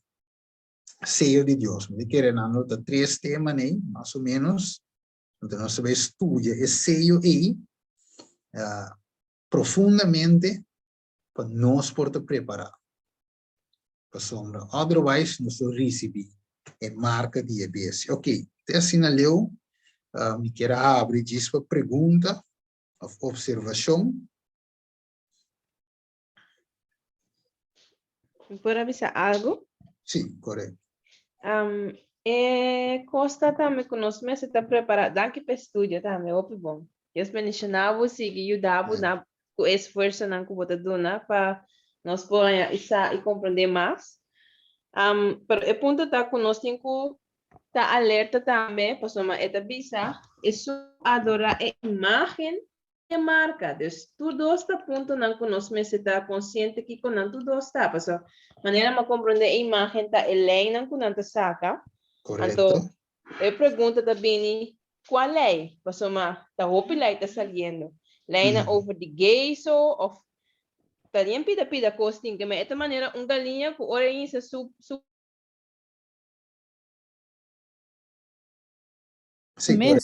seyo di Dios. Mi ta kere nan lo ta tres temanan ei, mas o menos. Anto nos ta bai studia e seyo ei profundamente pa nos por ta prepará. Pasobra otherwise nos lo risibí e marka di e bestia. Ok, te asina leu mi kier a habri djis pa pregunta òf opservashon. Mi por a bisa algo? Sí, correcto. Um, e costa tambe ku nos mester ta prepara. Danki pa e studio tambe, hopi bon. Dios bendiciona bo, sigui yuda bo na ku e esfuersonan ku bo ta duna pa nos por haña i sa i komprendé mas. Um, pero e punto ta ku nos tin ku ta alerta tambe, pasobra e ta bisa, esun adora e imagen e marca. Dus tur dos ta puntonan ku nos mester ta konsiente kiko nan tur dos ta. Paso manera mi a komprondé e imágen ta e leinan ku nan ta saka. Anto Korekto. e pregunta ta bini, kua lei? Pasobra ta hopi lei ta saliendo. Leinan over di gay so òf ta bien pida pida kos tin ke men e ta manera un galiña ku ora e insa su su Sí, Mes.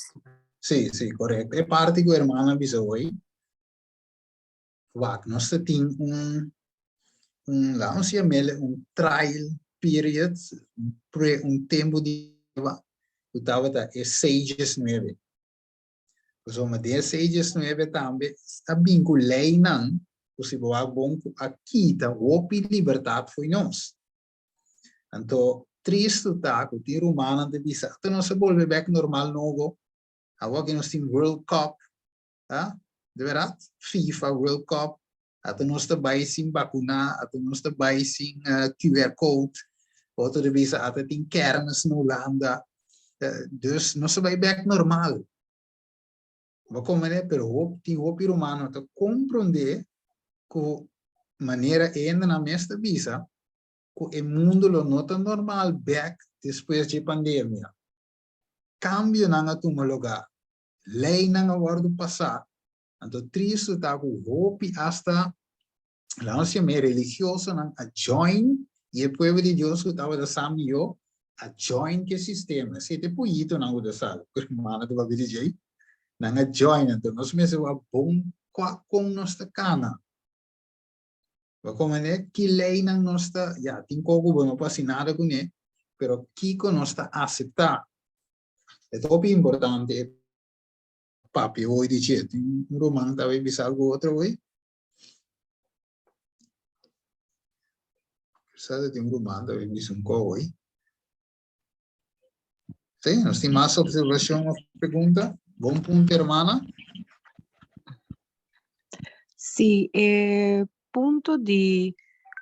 Sí, sí, correcto. E parte ku hermana bisa hoy, wak, nos ta tin un, un, la ons llamele un trial period, un, pre, un tempo di prueba, ku tabata e seis nuebe. Pasobra den e seis nuebe tambe a bin ku leinan ku si bo wak bon ku a kita hopi libertat fo'i nos. Anto, tristu ta ku tin rumannan ta bisa, Ata nos a bolbe bèk normal nobo, awor ku nos tin World Cup, ha? De bèrdat? FIFA World Cup, ata nos ta bai sin bakuná, ata nos ta bai sin QR code. Otro ta bisa, ata tin kèrmis na Hulanda. Dus nos a bai bèk normal. Bo komprendé? Pero hopi, tin hopi rumannan ta komprondé ku manera e hendenan mes ta bisa, ku e mundu lo no ta normal bèk despues dje pandemia. Kambionan a tuma lugá, leinan a wòrdu pasá, anto tristu ta ku hopi asta laga nos yam'é religiosonan a join i e pueblo di Dios ku tabata sa mihó a join ku e sistema. Esei ta e puyitonan ku ta sali, ku hermano ta papia di djei, nan a join, anto nos mester wak bon kua kon nos ta kana. Bo komprende? Ki leinan nos ta, ya, tin koko bo no por hasi nada kuné, pero kiko nos ta aseptá? E ta hopi importante. papia hoy di dje. Tin un ruman ta bay bisa algo otro hoy? Sa tin un ruman ta bay bisa un ko hoy. Sí, nos tin mas observacion of pregunta? Bon punto, hermana. Sí, e punto di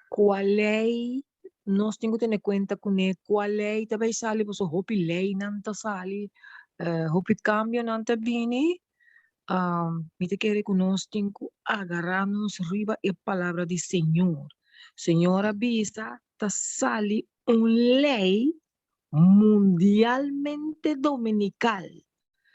kua lei nos tin ku tene kuenta kuné, kua lei ta bai sali, pasobra hopi leinan ta sali, hopi kambionan ta bini. Mi ta kere ku nos tin ku agará nos riba e palabra di Señor. Señor a bisa ta sali un lei mundialmente dominikal.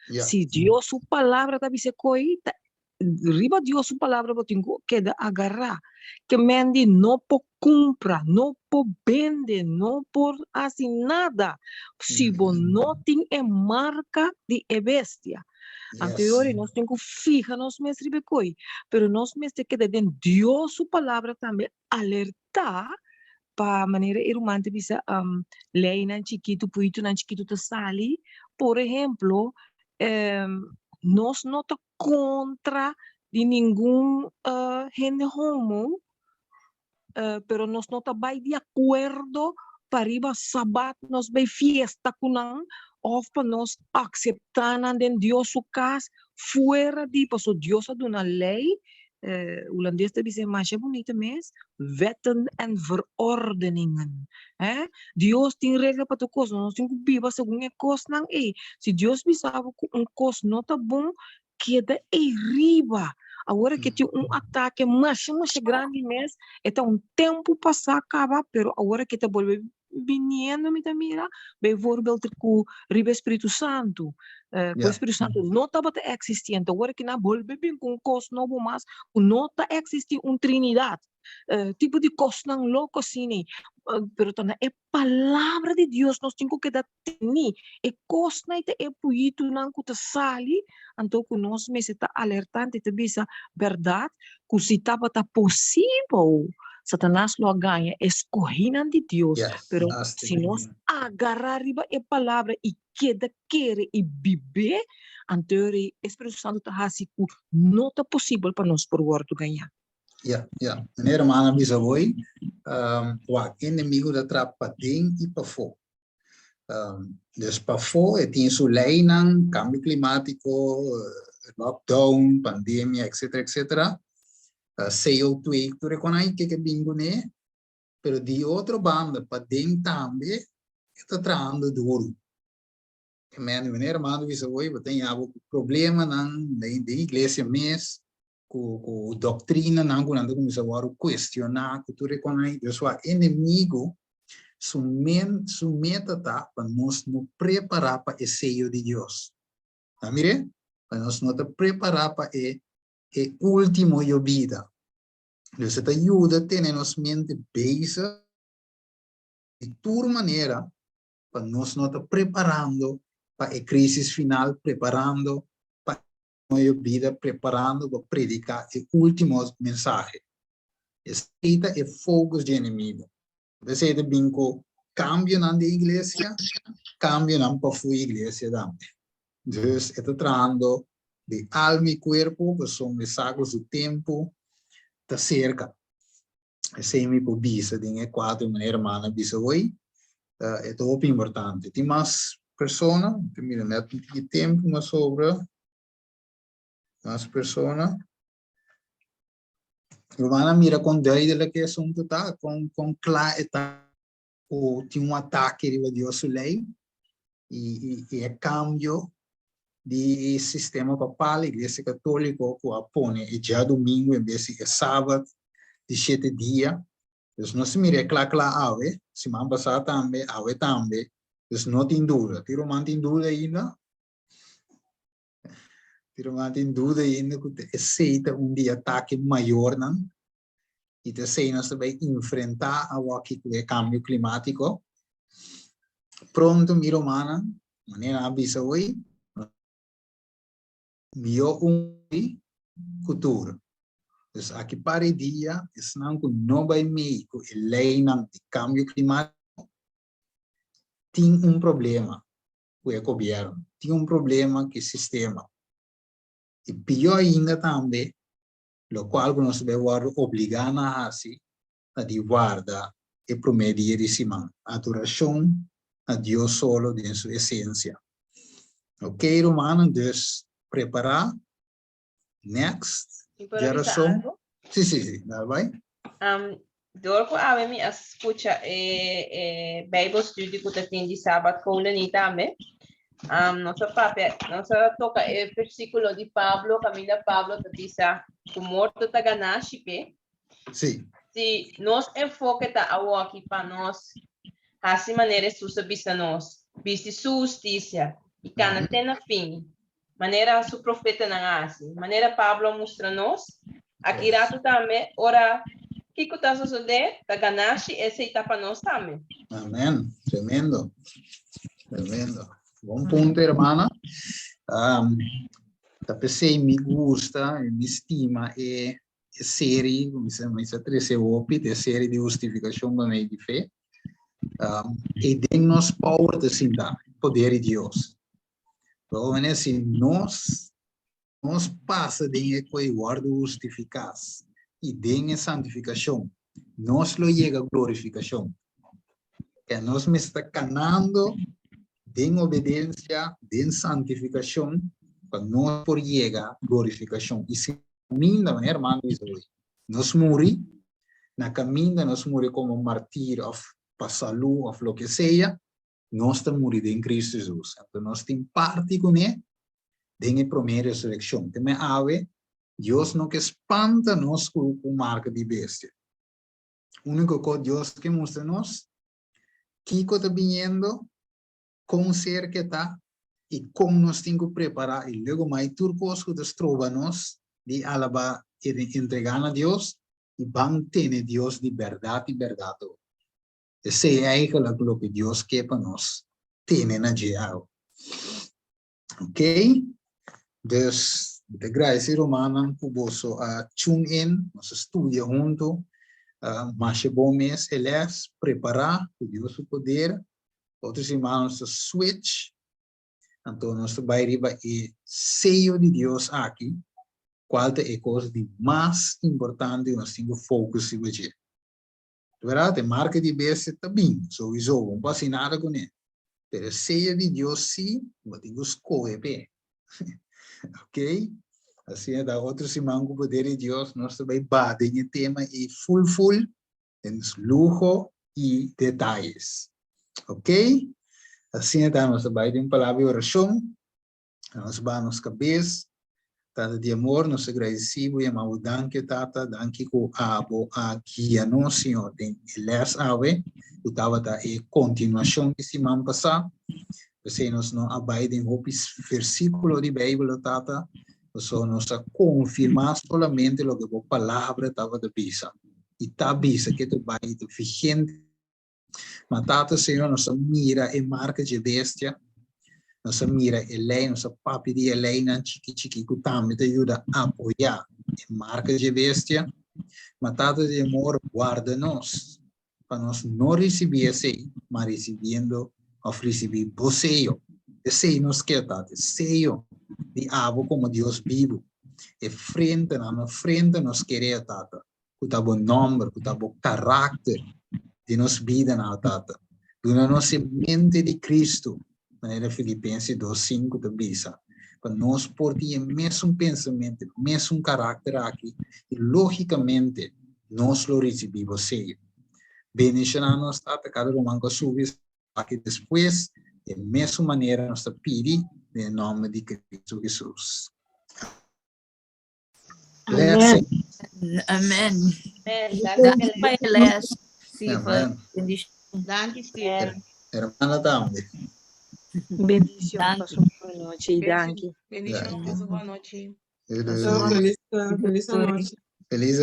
Si Dios su palabra ta bisa koi, ta riba Dios su palabra bo tin ku keda agará. Ke men di no por kumpra, no por bende, no por hasi nada si bo no tin e marka di e bestia. Anto yori nos tin ku fiha nos mes riba e koi, pero nos mester keda den Dios su palabra tambe alertá pa manera e ruman ta bisa leinan chikitu, puitunan chikitu ta sali. Por ehemplo, nos no ta kontra di ningun hende homo, pero nos no ta bai di akuerdo pa riba sabat nos bai fiesta ku nan òf pa nos akseptá nan den Dios su kas fuera di, pasobra Dios a duna lei Hulandes ta bisa e masha bunita mes, wetten en verordeningen. Hè? Dios tin regla pa tur kos, nos tin ku biba segun e kosnan ei. Si Dios bisa bo ku un kos no ta bon, keda ei riba. Awor ke tin un atake masha masha grandi mes, e ta un tempu pasá kaba, pero awor ke ta bolbe biniendo mi ta mira, bijvoorbeeld ku riba e Spiritu Santu, ku e Spiritu Santu no tabata existi, anto awor ki nan bolbe bin ku un kos nobo mas ku no ta existi un Trinidad, tipo di kosnan loko asina, pero ta na e palabra di Dios nos tin ku keda teni, e kosnan ta e puyitunan ku ta sali, anto ku nos mester ta alertante ta bisa bèrdat ku si tabata posibel Satanas lo a gaña e skohinan di Dios, pero si nos agará riba e palabra i keda kere i bib'é, anto e Spiritu Santu ta hasi ku no ta posibel pa nos por wòrdu gañá. Ya, ya. Meneer hermana bisa hoy, wak, enemigo ta traha paden i pafó. Dus pafó e tin su leinan, kambio klimátiko, lockdown, pandemia, etcetera, etcetera. CO2, tur e konai ke ke bin kuné. Pero di otro banda, paden tambe e ta trahando duru. E men, meneer Armando bisa hoy, bo ta haña bo ku problemanan den iglesia mes, ku ku doktrinanan ku nan ta kuminsá wòrdu kuestioná ku tur e konai. Dus wak enemigu su men su meta ta pa nos no prepará pa e seyo di Dios. Ta mir'é? Pa nos no ta prepará pa e e último yobida. Dus e ta yuda tene nos mente bezig di tur manera pa nos no ta preparando pa e krísis final, preparando pa e bida, preparando pa prediká e último mensahe. Esei ta e focus di enemigo. Esei ta bin ku kambionan di iglesia, kambionan pafú iglesia tambe. Dus e ta trahando di alma i kuerpo, pasobra e sa ku su tempu ta serka. Esei mi por bisa den e kuater manera hermana bisa hoy, e ta hopi importante. Tin mas persona, mi ta mira net un tiki tempu mas sobra, mas persona. Hermana mira kon duidelijk e asunto ta, kon kon kla e ta ku tin un atake riba Dios su lei i i e kambio di sistema papal, Iglesia Katoliko ku a pone e djadumingu en bes di e sabat di shete dia. Dus nos mira e kla kla awe, siman pasá tambe, awe tambe, dus no tin duda. Tin ruman tin duda ainda? Tin ruman tin duda ainda ku esei ta un di atake mayornan i ta esei nos ta bai enfrentá awoki ku e kambio klimátiko. Pronto mi rumannan, manera nan a bisa hoy, mihó un ku tur. Dus aki par e dia esnan ku no bai mei ku e leinan di kambio klimátiko tin un problema ku e gobièrnu, tin un problema ku e sistema. I pió ainda tambe, lokual ku nos ta bai wòrdu obligá na hasi, ta di warda e promé dia di siman, adorashon na Dios solo den su esensia. Ok, rumannan, dus prepará. Next. Mi por a bisa Djarason. algo? Sí, sí, sí, dal bai. Um, door ku awe mi a skucha e, e Bijbelstudie ku ta tin di Sabat Koleni tambe. Um, nos a papia, nos a toka e versíkulo di Pablo, kaminda Pablo ta bisa ku morto ta ganashi p'e. Sí. Si nos enfoke ta awoki pa nos hasi manera Hesus a bisa nos, bisti su hustisia i kana te na fin, manera su profetanan a hasi, manera Pablo a mustra nos, aki ratu tambe, ora kiko ta sosodé, ta ganashi esei ta pa nos tambe. Amen. Tremendo. Tremendo. Bon punto, hermana. Um, ta pesei mi gusta, mi stima e e serie, mi sa trece hopi, e serie di hustificacion pa medio di fe. Um, e den nos power te sinta, poder di Dios. Pero si nos, nos pasa den e koe wordo hustificas y den e santificacion, nos lo yega glorificacion. Que nos mester canando den obediencia, den santificacion, pa nos por yega glorificacion. Y si caminda, mi hermano dice hoy, nos muri, na caminda nos muri como martir of pa salud of lo que sea, nos ta muri den Cristo Jesus. Anto nos tin parti kuné den e promé resurekshon. Te me awe, Dios no ke spanta nos ku ku marka di bestia. Úniko kos Dios ke mustra nos, kiko ta biniendo, kon serka e ta, i kon nos tin ku prepará, i luego mai tur kos ku ta stroba nos di alabá i entregá na Dios, i ban tene Dios di bèrdat i bèrdat awor. Esei eigenlijk loke Dios ke pa nos tene na dje awe. Ok? Dus, mi ta gradisi rumannan ku boso a tune in, nos a studia huntu. Uh, masha bon mes e les, prepará ku Dios su poder. Otro siman nos ta switch, anto nos ta bai riba e seyo di Dios aki, kual ta e kos di mas importante ku nos tin ku focus riba dje. Verdad, e marca di bestia ta bin, sowieso, bo no por haci nada cune. Pero e seyo di Dios si, bo tin cu scoge p'e. Ok? Asina ta otro siman cu poder di Dios nos ta bay ba den e tema ey full full, den luho y detayes. Ok? Asina ta nos ta bay den palabra di oracion. Nos baha nos kabes. Tata di amor, nos ta gradisí bo, yama bo danki, Tata, danki ku abo a guia nos, Señor, den e lès awe, ku tabata e kontinuashon di siman pasá. P'esei nos no a bai den hopi versíkulo di Beibel, Tata, pasobra nos a konfirmá solamente loke bo Palabra tabata bisa i ta bisa ke ta bai i ta vigente. Ma Tata Señor, nos a mira e marka dje bestia, nos a mira e lei, nos a papia di e leinan chiki chiki ku tambe ta yuda apoyá e marka dje bestia. Ma Tata di amor, warda nos pa nos no risibí esei, ma risibiendo òf risibí bo seyo. Esei nos ke, Tata, e seyo di abo komo Dios bibu. E frente na nos frente nos kere, Tata. ku ta bo nòmber, ku ta bo karakter den nos bidanan, o Tata. Duna nos e mente di Kristu, manera Filipenses 2:5 ta bisa, pa nos por tin e mesun pensamentu, e mesun karakter aki, i lógikamente nos lo risibí bo seyo. Bendishoná nos, Tata, kada ruman ku a subi aki despues, den mesun manera nos ta pidi den e nòmber di Kristu Hesus. Amen. Amen. Danki pa e les. Amen. Danki, Steven. Hermana tambe. Bendicion. Pasa un buena nochi. Danki. Bendicion. Pasa buena nochi. Feliz Feliz nochi. Feliz.